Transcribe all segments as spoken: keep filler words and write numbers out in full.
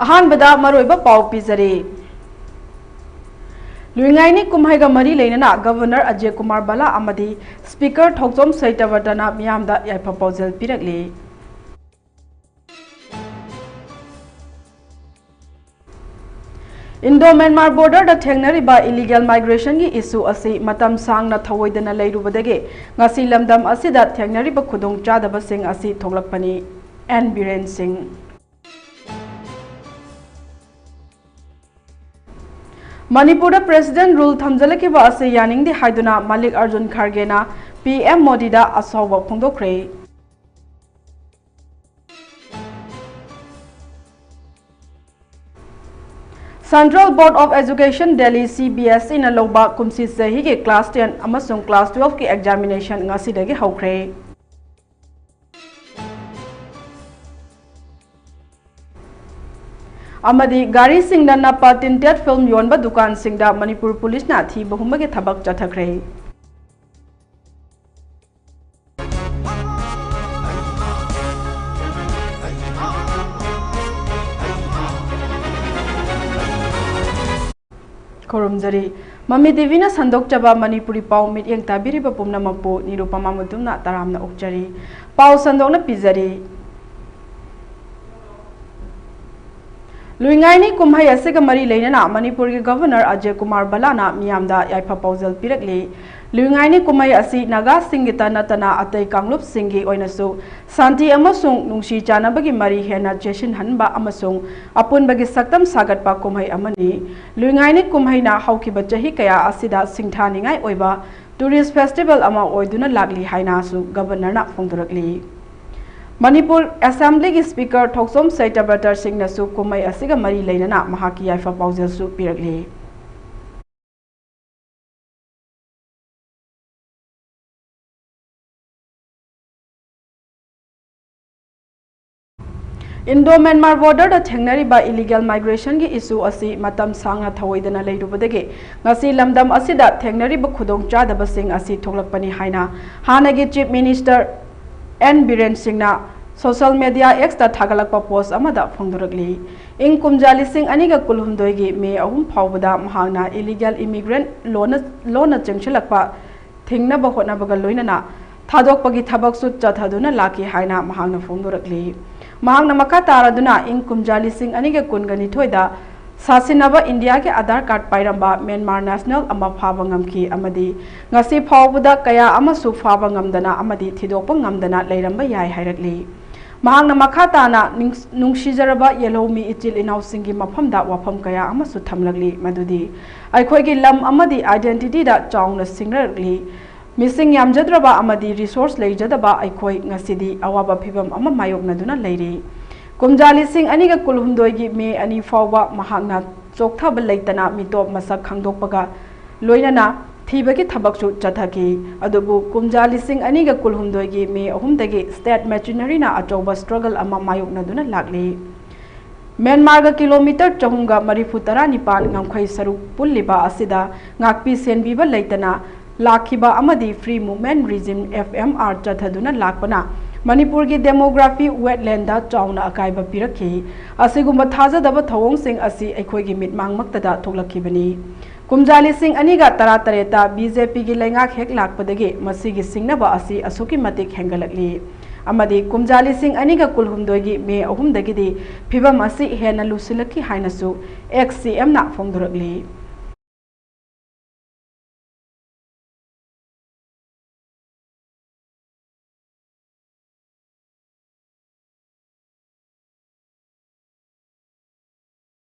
ꯑꯍꯥꯟꯕꯗ ꯃꯔꯨꯑꯣꯏꯕ ꯄꯥꯎ ꯄꯤꯖꯔꯤ꯫ ꯂꯨꯏꯉꯥꯏꯅꯤ ꯀꯨꯝꯍꯩꯒ ꯃꯔꯤ ꯂꯩꯅꯅ ꯒꯕꯔꯅꯔ ꯑꯖꯌ ꯀꯨꯃꯥꯔ ꯕꯂꯥ ꯑꯃꯗꯤ ꯁ꯭ꯄꯤꯀꯔ ꯊꯣꯛꯆꯣꯝ ꯁꯩꯇꯕ꯭ꯔꯇꯅ ꯃꯤꯌꯥꯝꯗ ꯌꯥꯏꯐ ꯄꯥꯎꯖꯦꯜ ꯄꯤꯔꯛꯂꯤ꯫ ꯏꯟꯗꯣ ꯃ꯭ꯌꯥꯟꯃꯥꯔ ꯕꯣꯔꯗꯔꯗ ꯊꯦꯡꯅꯔꯤꯕ ꯏꯂꯤꯒꯦꯜ ꯃꯥꯏꯒ꯭ꯔꯦꯁꯟꯒꯤ ꯏꯁꯨ ꯑꯁꯤ ꯃꯇꯝ ꯁꯥꯡꯅ ꯊꯧꯑꯣꯏꯗꯅ ꯂꯩꯔꯨꯕꯗꯒꯤ ꯉꯁꯤ ꯂꯝꯗꯝ ꯑꯁꯤꯗ ꯊꯦꯡꯅꯔꯤꯕ ꯈꯨꯗꯣꯡꯆꯥꯗꯕꯁꯤꯡ ꯑꯁꯤ ꯊꯣꯛꯂꯛꯄꯅꯤ꯫ ꯑꯦꯟ ꯕꯤꯔꯦꯟ ꯁꯤꯡ꯫ ꯃꯅꯤꯄꯨꯔꯗ ꯄ꯭ꯔꯦꯁꯤꯗꯦꯟ ꯔꯨꯜ ꯊꯝꯖꯤꯜꯂꯛꯈꯤꯕ ꯑꯁꯤ ꯌꯥꯅꯤꯡꯗꯦ ꯍꯥꯏꯗꯨꯅ ꯃꯜꯂꯤꯛ ꯑꯔꯖꯨꯟ ꯈꯥꯔꯒꯦꯅ ꯄꯤ ꯑꯦꯝ ꯃꯣꯗꯤꯗ ꯑꯁꯥꯎꯕ ꯐꯣꯡꯗꯣꯛꯈ꯭ꯔꯦ꯫ Central Board of Education Delhi, C B S E ꯅ ꯂꯧꯕ ꯀꯨꯝꯁꯤ ꯆꯍꯤꯒꯤ class ten ꯑꯃꯁꯨꯡ class twelve ꯀꯤ examination ꯉꯁꯤꯗꯒꯤ ꯍꯧꯈ꯭ꯔꯦ꯫ ꯑꯃꯗꯤ ꯒꯥꯔꯤꯁꯤꯡꯗ ꯅꯞꯄ tinted film ꯌꯣꯟꯕ ꯗꯨꯀꯥꯟꯁꯤꯡꯗ ꯃꯅꯤꯄꯨꯔ ꯄꯨꯂꯤꯁꯅ ꯊꯤꯕ ꯍꯨꯝꯕꯒꯤ ꯊꯕꯛ ꯆꯠꯊꯈ꯭ꯔꯦ꯫ ꯈꯨꯔꯨꯝꯖꯔꯤ꯫ ꯃꯃꯤ ꯇꯤꯚꯤꯅ ꯁꯟꯗꯣꯛꯆꯕ ꯃꯅꯤꯄꯨꯔꯤ ꯄꯥꯎ ꯃꯤꯠꯌꯦꯡ ꯇꯥꯕꯤꯔꯤꯕ ꯄꯨꯝꯅꯃꯛꯄꯨ ꯅꯤꯔꯨꯄꯃꯥ ꯃꯨꯇꯨꯝꯅ ꯇꯔꯥꯝꯅ ꯑꯣꯛꯆꯔꯤ꯫ ꯄꯥꯎ ꯁꯟꯗꯣꯛꯅ ꯄꯤꯖꯔꯤ꯫ ꯂꯨꯏꯉꯥꯏꯅꯤ ꯀꯨꯝꯍꯩ ꯑꯁꯤꯒ ꯃꯔꯤ ꯂꯩꯅꯅ ꯃꯅꯤꯄꯨꯔꯒꯤ ꯒꯕꯔꯅꯔ ꯑꯖꯌ ꯀꯨꯃꯥꯔ ꯕꯂꯥꯅ ꯃꯤꯌꯥꯝꯗ ꯌꯥꯏꯐ ꯄꯥꯎꯖꯦꯜ ꯄꯤꯔꯛꯂꯤ꯫ ꯂꯨꯏꯉꯥꯏꯅꯤ ꯀꯨꯝꯍꯩ ꯑꯁꯤ ꯅꯥꯒꯥꯁꯤꯡꯒꯤꯇ ꯅꯠꯇꯅ ꯑꯇꯩ ꯀꯥꯡꯂꯨꯞꯁꯤꯡꯒꯤ ꯑꯣꯏꯅꯁꯨ ꯁꯥꯟꯇꯤ ꯑꯃꯁꯨꯡ ꯅꯨꯡꯁꯤ ꯆꯥꯟꯅꯕꯒꯤ ꯃꯔꯤ ꯍꯦꯟꯅ ꯆꯦꯠꯁꯤꯟꯍꯟꯕ ꯑꯃꯁꯨꯡ ꯑꯄꯨꯟꯕꯒꯤ ꯁꯛꯇꯝ ꯁꯥꯒꯠꯄ ꯀꯨꯝꯍꯩ ꯑꯃꯅꯤ꯫ ꯂꯨꯏꯉꯥꯏꯅꯤ ꯀꯨꯝꯍꯩꯅ ꯍꯧꯈꯤꯕ ꯆꯍꯤ ꯀꯌꯥ ꯑꯁꯤꯗ ꯁꯤꯡꯊꯥꯅꯤꯡꯉꯥꯏ ꯑꯣꯏꯕ tourist festival ꯑꯃ ꯑꯣꯏꯗꯨꯅ ꯂꯥꯛꯂꯤ ꯍꯥꯏꯅꯁꯨ ꯒꯕꯔꯅꯔꯅ ꯐꯣꯡꯗꯣꯔꯛꯂꯤ꯫ ꯃꯅꯤꯄꯨꯔ ꯑꯦꯁꯦꯝꯕ꯭ꯂꯤꯒꯤ ꯁ꯭ꯄꯤꯀꯔ ꯊꯣꯛꯆꯣꯝ ꯁꯩꯇꯕ꯭ꯔꯇ ꯁꯤꯡꯅꯁꯨ ꯀꯨꯝꯍꯩ ꯑꯁꯤꯒ ꯃꯔꯤ ꯂꯩꯅꯅ ꯃꯍꯥꯛꯀꯤ ꯌꯥꯏꯐ ꯄꯥꯎꯖꯦꯜꯁꯨ ꯄꯤꯔꯛꯂꯤ꯫ Indo-Myanmar border ꯗ ꯊꯦꯡꯅꯔꯤꯕ illegal migration ꯒꯤ issue ꯑꯁꯤ ꯃꯇꯝ ꯁꯥꯡꯅ ꯊꯧꯑꯣꯏꯗꯅ ꯂꯩꯔꯨꯕꯗꯒꯤ ꯉꯁꯤ ꯂꯝꯗꯝ ꯑꯁꯤꯗ ꯊꯦꯡꯅꯔꯤꯕ ꯈꯨꯗꯣꯡꯆꯥꯗꯕꯁꯤꯡ ꯑꯁꯤ ꯊꯣꯛꯂꯛꯄꯅꯤ ꯍꯥꯏꯅ ꯍꯥꯟꯅꯒꯤ Chief Minister N ꯕꯤꯔꯦꯟ ꯁꯤꯡꯅ social media X ꯇ ꯊꯥꯒꯠꯂꯛꯄ post ꯑꯃꯗ ꯐꯣꯡꯗꯣꯔꯛꯂꯤ꯫ ꯏꯪ ꯀꯨꯝꯖꯥ ꯂꯤꯁꯤꯡ ꯑꯅꯤꯒ ꯀꯨꯟꯍꯨꯝꯗꯣꯏꯒꯤ ꯃꯦ ꯑꯍꯨꯝ ꯐꯥꯎꯕꯗ ꯃꯍꯥꯛꯅ illegal immigrant ꯂꯣꯟꯅ, ꯂꯣꯟꯅ ꯆꯪꯁꯤꯜꯂꯛꯄ ꯊꯤꯡꯅꯕ ꯍꯣꯠꯅꯕꯒ ꯂꯣꯏꯅꯅ ꯊꯥꯗꯣꯛꯄꯒꯤ ꯊꯕꯛꯁꯨ ꯆꯠꯊꯗꯨꯅ ꯂꯥꯛꯈꯤ ꯍꯥꯏꯅ ꯃꯍꯥꯛꯅ ꯐꯣꯡꯗꯣꯔꯛꯂꯤ꯫ ꯃꯍꯥꯛꯅ ꯃꯈꯥ ꯇꯥꯔꯗꯨꯅ ꯏꯪ ꯀꯨꯝꯖꯥ ꯂꯤꯁꯤꯡ ꯑꯅꯤꯒ ꯀꯨꯟꯒ ꯅꯤꯊꯣꯏꯗ ꯁꯥꯁꯤꯟꯅꯕ ꯏꯟꯗꯤꯌꯥꯒꯤ ꯑꯙꯥꯔ ꯀꯥꯔꯗ ꯄꯥꯏꯔꯝꯕ ꯃ꯭ꯌꯥꯟꯃꯥꯔ ꯅꯦꯁꯅꯦꯜ ꯑꯃ ꯐꯥꯕ ꯉꯝꯈꯤ ꯑꯃꯗꯤ ꯉꯁꯤ ꯐꯥꯎꯕꯗ ꯀꯌꯥ ꯑꯃꯁꯨ ꯐꯥꯕ ꯉꯝꯗꯅ ꯑꯃꯗꯤ ꯊꯤꯗꯣꯛꯄ ꯉꯝꯗꯅ ꯂꯩꯔꯝꯕ ꯌꯥꯏ ꯍꯥꯏꯔꯛꯂꯤ꯫ ꯃꯍꯥꯛꯅ ꯃꯈꯥ ꯇꯥꯅ ꯅꯤꯡ-, ꯅꯨꯡꯁꯤꯖꯔꯕ ꯌꯦꯜꯍꯧꯃꯤ ꯏꯆꯤꯜ ꯏꯅꯥꯎꯁꯤꯡꯒꯤ ꯃꯐꯝꯗ ꯋꯥꯐꯝ ꯀꯌꯥ ꯑꯃꯁꯨ ꯊꯝꯂꯛꯂꯤ, ꯃꯗꯨꯗꯤ ꯑꯩꯈꯣꯏꯒꯤ ꯂꯝ ꯑꯃꯗꯤ identity ꯗ ꯆꯥꯎꯅ ꯁꯤꯡꯅꯔꯛꯂꯤ꯫ ꯃꯤꯁꯤꯡ ꯌꯥꯝꯖꯗ꯭ꯔꯕ ꯑꯃꯗꯤ resource ꯂꯩꯖꯗꯕ ꯑꯩꯈꯣꯏ ꯉꯁꯤꯗꯤ ꯑꯋꯥꯕ ꯐꯤꯚꯝ ꯑꯃ ꯃꯥꯌꯣꯛꯅꯗꯨꯅ ꯂꯩꯔꯤ꯫ ꯀꯨꯝꯖꯥ ꯂꯤꯁꯤꯡ ꯑꯅꯤꯒ ꯀꯨꯟꯍꯨꯝꯗꯣꯏꯒꯤ ꯃꯦ ꯑꯅꯤ ꯐꯥꯎꯕ ꯃꯍꯥꯛꯅ ꯆꯣꯛꯊꯕ ꯂꯩꯇꯅ ꯃꯤꯇꯣꯞ ꯃꯁꯛ ꯈꯪꯗꯣꯛꯄꯒ ꯂꯣꯏꯅꯅ ꯊꯤꯕꯒꯤ ꯊꯕꯛꯁꯨ ꯆꯠꯊꯈꯤ꯫ ꯑꯗꯨꯕꯨ ꯀꯨꯝꯖꯥ ꯂꯤꯁꯤꯡ ꯑꯅꯤꯒ ꯀꯨꯟꯍꯨꯝꯗꯣꯏꯒꯤ ꯃꯦ ꯑꯍꯨꯝꯗꯒꯤ state machinery ꯅ ꯑꯆꯧꯕ struggle ꯑꯃ ꯃꯥꯌꯣꯛꯅꯗꯨꯅ ꯂꯥꯛꯂꯤ꯫ ꯃ꯭ꯌꯥꯟꯃꯥꯔꯒ kilometre ꯆꯍꯨꯝꯒ ꯃꯔꯤꯐꯨ ꯇꯔꯥꯅꯤꯄꯥꯟ ꯉꯝꯈꯩ ꯁꯔꯨꯛ ꯄꯨꯜꯂꯤꯕ ꯑꯁꯤꯗ ꯉꯥꯛꯄꯤ ꯁꯦꯟꯕꯤꯕ ꯂꯩꯇꯅ ꯂꯥꯛꯈꯤꯕ ꯑꯃꯗꯤ Free Movement Regime, F M R, ꯆꯠꯊꯗꯨꯅ ꯂꯥꯛꯄꯅ ꯃꯅꯤꯄꯨꯔꯒꯤ demography wetland ꯗ ꯆꯥꯎꯅ ꯑꯀꯥꯏꯕ ꯄꯤꯔꯛꯈꯤ꯫ ꯑꯁꯤꯒꯨꯝꯕ ꯊꯥꯖꯗꯕ ꯊꯧꯑꯣꯡꯁꯤꯡ ꯑꯁꯤ ꯑꯩꯈꯣꯏꯒꯤ ꯃꯤꯠꯃꯥꯡꯃꯛꯇꯗ ꯊꯣꯛꯂꯛꯈꯤꯕꯅꯤ꯫ ꯀꯨꯝꯖꯥ ꯂꯤꯁꯤꯡ ꯑꯅꯤꯒ ꯇꯔꯥꯇꯔꯦꯠꯇ B J P ꯒꯤ ꯂꯩꯉꯥꯛ ꯍꯦꯛ ꯂꯥꯛꯄꯗꯒꯤ ꯃꯁꯤꯒꯤ ꯁꯤꯡꯅꯕ ꯑꯁꯤ ꯑꯁꯨꯛꯀꯤ ꯃꯇꯤꯛ ꯍꯦꯟꯒꯠꯂꯛꯂꯤ ꯑꯃꯗꯤ ꯀꯨꯝꯖꯥ ꯂꯤꯁꯤꯡ ꯑꯅꯤꯒ ꯀꯨꯟꯍꯨꯝꯗꯣꯏꯒꯤ ꯃꯦ ꯑꯍꯨꯝꯗꯒꯤꯗꯤ ꯐꯤꯚꯝ ꯑꯁꯤ ꯍꯦꯟꯅ ꯂꯨꯁꯤꯜꯂꯛꯈꯤ ꯍꯥꯏꯅꯁꯨ ex C M ꯅ ꯐꯣꯡꯗꯣꯔꯛꯂꯤ꯫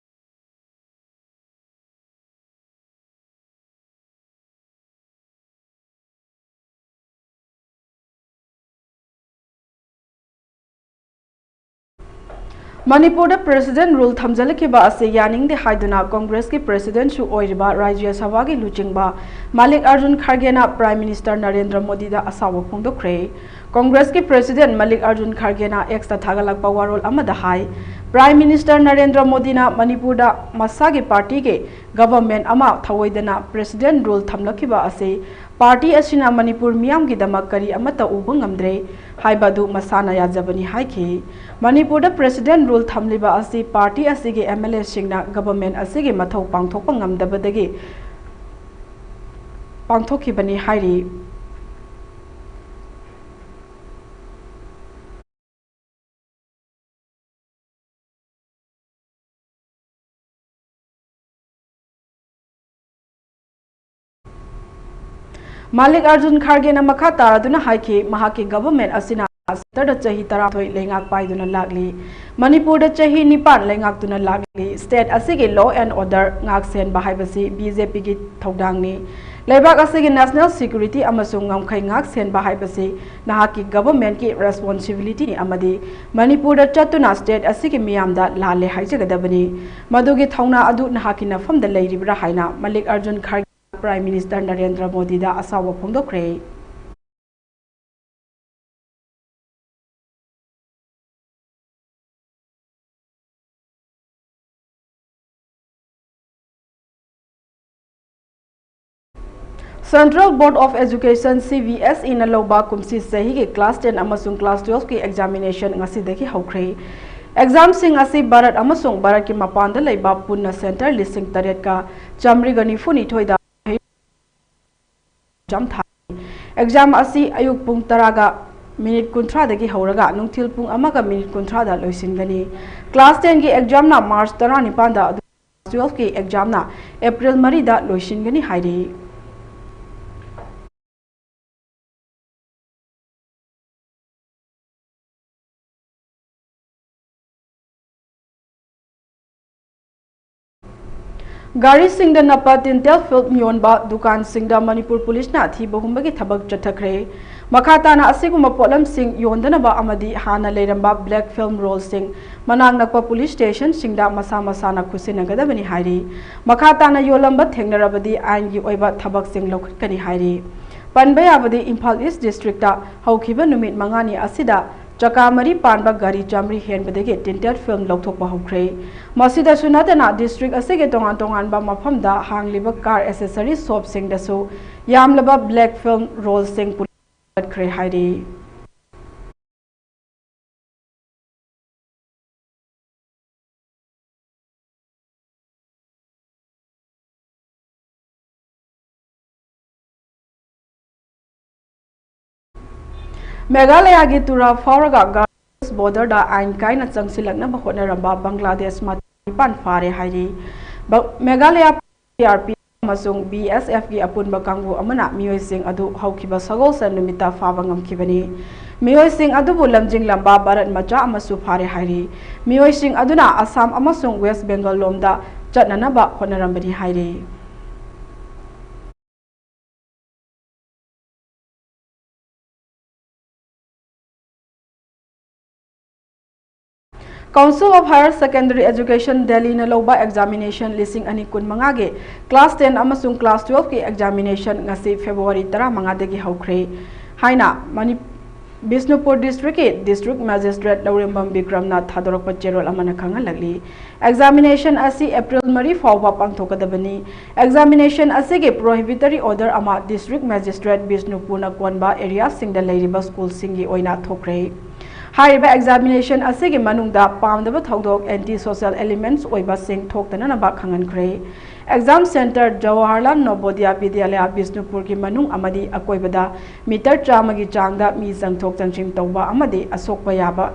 ꯃꯅꯤꯄꯨꯔꯗ President Rule ꯊꯝꯖꯤꯜꯂꯛꯈꯤꯕ ꯑꯁꯤ ꯌꯥꯅꯤꯡꯗꯦ ꯍꯥꯏꯗꯨꯅ ꯀꯪꯒ꯭ꯔꯦꯁꯀꯤ Presidentꯁꯨ ꯑꯣꯏꯔꯤꯕ ꯔꯥꯖ꯭ꯌ ꯁꯚꯥꯒꯤ ꯂꯨꯆꯤꯡꯕ ꯃꯥꯂꯤꯛ ꯑꯥꯔꯖꯨꯟ ꯈꯥꯔꯒꯦꯅ Prime Minister ꯅꯔꯦꯟꯗ꯭ꯔ ꯃꯣꯗꯤꯗ ꯑꯁꯥꯎꯕ ꯐꯣꯡꯗꯣꯛꯈ꯭ꯔꯦ꯫ ꯀꯪꯒ꯭ꯔꯦꯁꯀꯤ President ꯃꯥꯂꯤꯛ ꯑꯥꯔꯖꯨꯟ ꯈꯥꯔꯒꯦꯅ Xꯇ ꯊꯥꯒꯠꯂꯛꯄ ꯋꯥꯔꯣꯜ ꯑꯃꯗ ꯍꯥꯏ, Prime Minister ꯅꯔꯦꯟꯗ꯭ꯔ ꯃꯣꯗꯤꯅ ꯃꯅꯤꯄꯨꯔꯗ ꯃꯁꯥꯒꯤ partyꯒꯤ government ꯑꯃ ꯊꯧꯑꯣꯏꯗꯅ President Rule ꯊꯝꯂꯛꯈꯤꯕ ꯑꯁꯤ party ꯑꯁꯤꯅ ꯃꯅꯤꯄꯨꯔ ꯃꯤꯌꯥꯝꯒꯤꯗꯃꯛ ꯀꯔꯤ ꯑꯃꯠꯇ ꯎꯕ ꯉꯝꯗ꯭ꯔꯦ ꯍꯥꯏꯕ ꯑꯗꯨ ꯃꯁꯥꯅ ꯌꯥꯖꯕꯅꯤ ꯍꯥꯏꯈꯤ꯫ ꯃꯅꯤꯄꯨꯔꯗ President Rule ꯊꯝꯂꯤꯕ ꯑꯁꯤ party ꯑꯁꯤꯒꯤ MLAꯁꯤꯡꯅ government ꯑꯁꯤꯒꯤ ꯃꯊꯧ ꯄꯥꯡꯊꯣꯛꯄ ꯉꯝꯗꯕꯗꯒꯤ ꯄꯥꯡꯊꯣꯛꯈꯤꯕꯅꯤ ꯍꯥꯏꯔꯤ꯫ ꯃꯥꯂꯤꯛ ꯑꯥꯔꯖꯨꯟ ꯈꯥꯔꯒꯦꯅ ꯃꯈꯥ ꯇꯥꯔꯗꯨꯅ ꯍꯥꯏꯈꯤ, ꯃꯍꯥꯛꯀꯤ government ꯑꯁꯤꯅ centreꯗ ꯆꯍꯤ ꯇꯔꯥꯃꯥꯊꯣꯏ ꯂꯩꯉꯥꯛ ꯄꯥꯏꯗꯨꯅ ꯂꯥꯛꯂꯤ꯫ ꯃꯅꯤꯄꯨꯔꯗ ꯆꯍꯤ ꯅꯤꯄꯥꯟ ꯂꯩꯉꯥꯛꯇꯨꯅ ꯂꯥꯛꯂꯤ꯫ State ꯑꯁꯤꯒꯤ law and order ꯉꯥꯛ ꯁꯦꯟꯕ ꯍꯥꯏꯕꯁꯤ BJPꯒꯤ ꯊꯧꯗꯥꯡꯅꯤ꯫ ꯂꯩꯕꯥꯛ ꯑꯁꯤꯒꯤ national security ꯑꯃꯁꯨꯡ ꯉꯝꯈꯩ ꯉꯥꯛ ꯁꯦꯟꯕ ꯍꯥꯏꯕꯁꯤ ꯅꯍꯥꯛꯀꯤ governmentꯀꯤ responsibilityꯅꯤ ꯑꯃꯗꯤ ꯃꯅꯤꯄꯨꯔꯗ ꯆꯠꯇꯨꯅ state ꯑꯁꯤꯒꯤ ꯃꯤꯌꯥꯝꯗ ꯂꯥꯜꯂꯦ ꯍꯥꯏꯖꯒꯗꯕꯅꯤ꯫ ꯃꯗꯨꯒꯤ ꯊꯧꯅꯥ ꯑꯗꯨ ꯅꯍꯥꯛꯀꯤ ꯅꯐꯝꯗ ꯂꯩꯔꯤꯕ꯭ꯔꯥ ꯍꯥꯏꯅ ꯃꯥꯂꯤꯛ ꯑꯥꯔꯖꯨꯟ ꯈꯥꯔꯒꯦ Prime Minister ꯅꯔꯦꯟꯗ꯭ꯔ ꯃꯣꯗꯤꯗ ꯑꯁꯥꯎꯕ ꯐꯣꯡꯗꯣꯛꯈ꯭ꯔꯦ꯫ Central Board of Education, CBSEꯅ ꯂꯧꯕ ꯀꯨꯝꯁꯤ ꯆꯍꯤꯒꯤ class ten ꯑꯃꯁꯨꯡ class twelveꯀꯤ examination ꯉꯁꯤꯗꯒꯤ ꯍꯧꯈ꯭ꯔꯦ꯫ Examꯁꯤꯡ ꯑꯁꯤ ꯚꯥꯔꯠ ꯑꯃꯁꯨꯡ ꯚꯥꯔꯠꯀꯤ ꯃꯄꯥꯟꯗ ꯂꯩꯕ ꯄꯨꯟꯅ centre ꯂꯤꯁꯤꯡ ꯇꯔꯦꯠꯀ ꯆꯥꯃꯔꯤꯒ ꯅꯤꯐꯨ ꯅꯤꯊꯣꯏꯗ exam ꯊꯥꯏ꯫ Exam ꯑꯁꯤ ꯑꯌꯨꯛ ꯄꯨꯡ ꯇꯔꯥꯒ minute ꯀꯨꯟꯊ꯭ꯔꯥꯗꯒꯤ ꯍꯧꯔꯒ ꯅꯨꯡꯊꯤꯜ ꯄꯨꯡ ꯑꯃꯒ minute ꯀꯨꯟꯊ꯭ꯔꯥꯗ ꯂꯣꯏꯁꯤꯟꯒꯅꯤ꯫ Class tenꯒꯤ examꯅ March ꯇꯔꯥꯅꯤꯄꯥꯟꯗ, ꯑꯗꯨꯒ twelveꯀꯤ examꯅ April ꯃꯔꯤꯗ ꯂꯣꯏꯁꯤꯟꯒꯅꯤ ꯍꯥꯏꯔꯤ꯫ ꯒꯥꯔꯤꯁꯤꯡꯗ ꯅꯞꯄ dental film ꯌꯣꯟꯕ ꯗꯨꯀꯥꯟꯁꯤꯡꯗ ꯃꯅꯤꯄꯨꯔ ꯄꯨꯂꯤꯁꯅ ꯊꯤꯕ ꯍꯨꯝꯕꯒꯤ ꯊꯕꯛ ꯆꯠꯊꯈ꯭ꯔꯦ꯫ ꯃꯈꯥ ꯇꯥꯅ ꯑꯁꯤꯒꯨꯝꯕ ꯄꯣꯠꯂꯝꯁꯤꯡ ꯌꯣꯟꯗꯅꯕ ꯑꯃꯗꯤ ꯍꯥꯟꯅ ꯂꯩꯔꯝꯕ black film rollꯁꯤꯡ ꯃꯅꯥꯛ ꯅꯛꯄ police stationꯁꯤꯡꯗ ꯃꯁꯥ ꯃꯁꯥꯅ ꯈꯨꯠꯁꯤꯟꯅꯒꯗꯕꯅꯤ ꯍꯥꯏꯔꯤ꯫ ꯃꯈꯥ ꯇꯥꯅ ꯌꯣꯜꯂꯝꯕ ꯊꯦꯡꯅꯔꯕꯗꯤ ꯑꯥꯏꯟꯒꯤ ꯑꯣꯏꯕ ꯊꯕꯛꯁꯤꯡ ꯂꯧꯈꯠꯀꯅꯤ ꯍꯥꯏꯔꯤ꯫ ꯄꯟꯕ ꯌꯥꯕꯗꯤ, ꯏꯝꯐꯥꯜ ꯏꯁ ꯗꯤꯁꯇ꯭ꯔꯤꯛꯇ ꯍꯧꯈꯤꯕ ꯅꯨꯃꯤꯠ ꯃꯉꯥꯅꯤ ꯑꯁꯤꯗ ꯆꯀꯥ ꯃꯔꯤ ꯄꯥꯟꯕ ꯒꯥꯔꯤ ꯆꯥꯃꯔꯤ ꯍꯦꯟꯕꯗꯒꯤ tinted film ꯂꯧꯊꯣꯛꯄ ꯍꯧꯈ꯭ꯔꯦ꯫ ꯃꯁꯤꯗꯁꯨ ꯅꯠꯇꯅ, ꯗꯤꯁꯇ꯭ꯔꯤꯛ ꯑꯁꯤꯒꯤ ꯇꯣꯉꯥꯟ ꯇꯣꯉꯥꯟꯕ ꯃꯐꯝꯗ ꯍꯥꯡꯂꯤꯕ car accessory shopꯁꯤꯡꯗꯁꯨ ꯌꯥꯝꯂꯕ black film rollꯁꯤꯡ ꯄꯨꯈꯠꯈ꯭ꯔꯦ ꯍꯥꯏꯔꯤ꯫ ꯃꯦꯘꯥꯂꯌꯥꯒꯤ ꯇꯨꯔꯥ ꯐꯥꯎꯔꯒ ꯒꯥꯔꯣ borderꯗ ꯑꯥꯏꯟ ꯀꯥꯏꯅ ꯆꯪꯁꯤꯜꯂꯛꯅꯕ ꯍꯣꯠꯅꯔꯝꯕ ꯕꯪꯒ꯭ꯂꯥꯗꯦꯁ ꯃꯆꯥ ꯅꯤꯄꯥꯟ ꯐꯥꯔꯦ ꯍꯥꯏꯔꯤ꯫ ꯕ-, ꯃꯦꯘꯥꯂꯌꯥ ꯁꯤ ꯑꯥꯔ ꯄꯤ ꯑꯃꯁꯨꯡ ꯕꯤ ꯑꯦꯁ ꯑꯦꯐꯀꯤ ꯑꯄꯨꯟꯕ ꯀꯥꯡꯕꯨ ꯑꯃꯅ ꯃꯤꯑꯣꯏꯁꯤꯡ ꯑꯗꯨ ꯍꯧꯈꯤꯕ ꯁꯒꯣꯜꯁꯦꯟ ꯅꯨꯃꯤꯠꯇ ꯐꯥꯕ ꯉꯝꯈꯤꯕꯅꯤ꯫ ꯃꯤꯑꯣꯏꯁꯤꯡ ꯑꯗꯨꯕꯨ ꯂꯝꯖꯤꯡꯂꯝꯕ ꯚꯥꯔꯠ ꯃꯆꯥ ꯑꯃꯁꯨ ꯐꯥꯔꯦ ꯍꯥꯏꯔꯤ꯫ ꯃꯤꯑꯣꯏꯁꯤꯡ ꯑꯗꯨꯅ ꯑꯁꯥꯝ ꯑꯃꯁꯨꯡ ꯋꯦꯁ ꯕꯦꯡꯒꯜ ꯂꯣꯝꯗ ꯆꯠꯅꯅꯕ ꯍꯣꯠꯅꯔꯝꯕꯅꯤ ꯍꯥꯏꯔꯤ꯫ Council of Higher Secondary Education ꯗꯦꯜꯂꯤꯅ ꯂꯧꯕ examination ꯂꯤꯁꯤꯡ ꯑꯅꯤ ꯀꯨꯟꯃꯉꯥꯒꯤ class ten ꯑꯃꯁꯨꯡ class twelveꯀꯤ examination ꯉꯁꯤ February ꯇꯔꯥꯃꯉꯥꯗꯒꯤ ꯍꯧꯈ꯭ꯔꯦ ꯍꯥꯏꯅ ꯃꯅꯤ-, ꯕꯤꯁꯅꯨꯄꯨꯔ districtꯀꯤ District Magistrate ꯂꯧꯔꯦꯝꯕꯝ ꯕꯤꯀ꯭ꯔꯝꯅ ꯊꯥꯗꯣꯔꯛꯄ ꯆꯦꯔꯣꯜ ꯑꯃꯅ ꯈꯪꯍꯜꯂꯛꯂꯤ꯫ Examination ꯑꯁꯤ April ꯃꯔꯤ ꯐꯥꯎꯕ ꯄꯥꯡꯊꯣꯛꯀꯗꯕꯅꯤ꯫ Examination ꯑꯁꯤꯒꯤ prohibitory order ꯑꯃ District Magistrate ꯕꯤꯁꯅꯨꯄꯨꯔꯅ ꯀꯣꯟꯕ areaꯁꯤꯡꯗ ꯂꯩꯔꯤꯕ schoolꯁꯤꯡꯒꯤ ꯑꯣꯏꯅ ꯊꯣꯛꯈ꯭ꯔꯦ꯫ ꯍꯥꯏꯔꯤꯕ examination ꯑꯁꯤꯒꯤ ꯃꯅꯨꯡꯗ ꯄꯥꯝꯗꯕ ꯊꯧꯗꯣꯛ, anti social elements ꯑꯣꯏꯕꯁꯤꯡ ꯊꯣꯛꯇꯅꯅꯕ ꯈꯪꯍꯟꯈ꯭ꯔꯦ꯫ Exam centre ꯖꯋꯥꯍꯔꯂꯥꯜ ꯅꯣꯕꯣꯗꯤꯌꯥ ꯕꯤꯗ꯭ꯌꯥꯂꯌꯥ ꯕꯤꯁꯅꯨꯄꯨꯔꯒꯤ ꯃꯅꯨꯡ ꯑꯃꯗꯤ ꯑꯀꯣꯏꯕꯗ meter ꯆꯥꯝꯃꯒꯤ ꯆꯥꯡꯗ ꯃꯤ ꯆꯪꯊꯣꯛ ꯆꯪꯁꯤꯟ ꯇꯧꯕ ꯑꯃꯗꯤ ꯑꯁꯣꯛꯄ ꯌꯥꯕ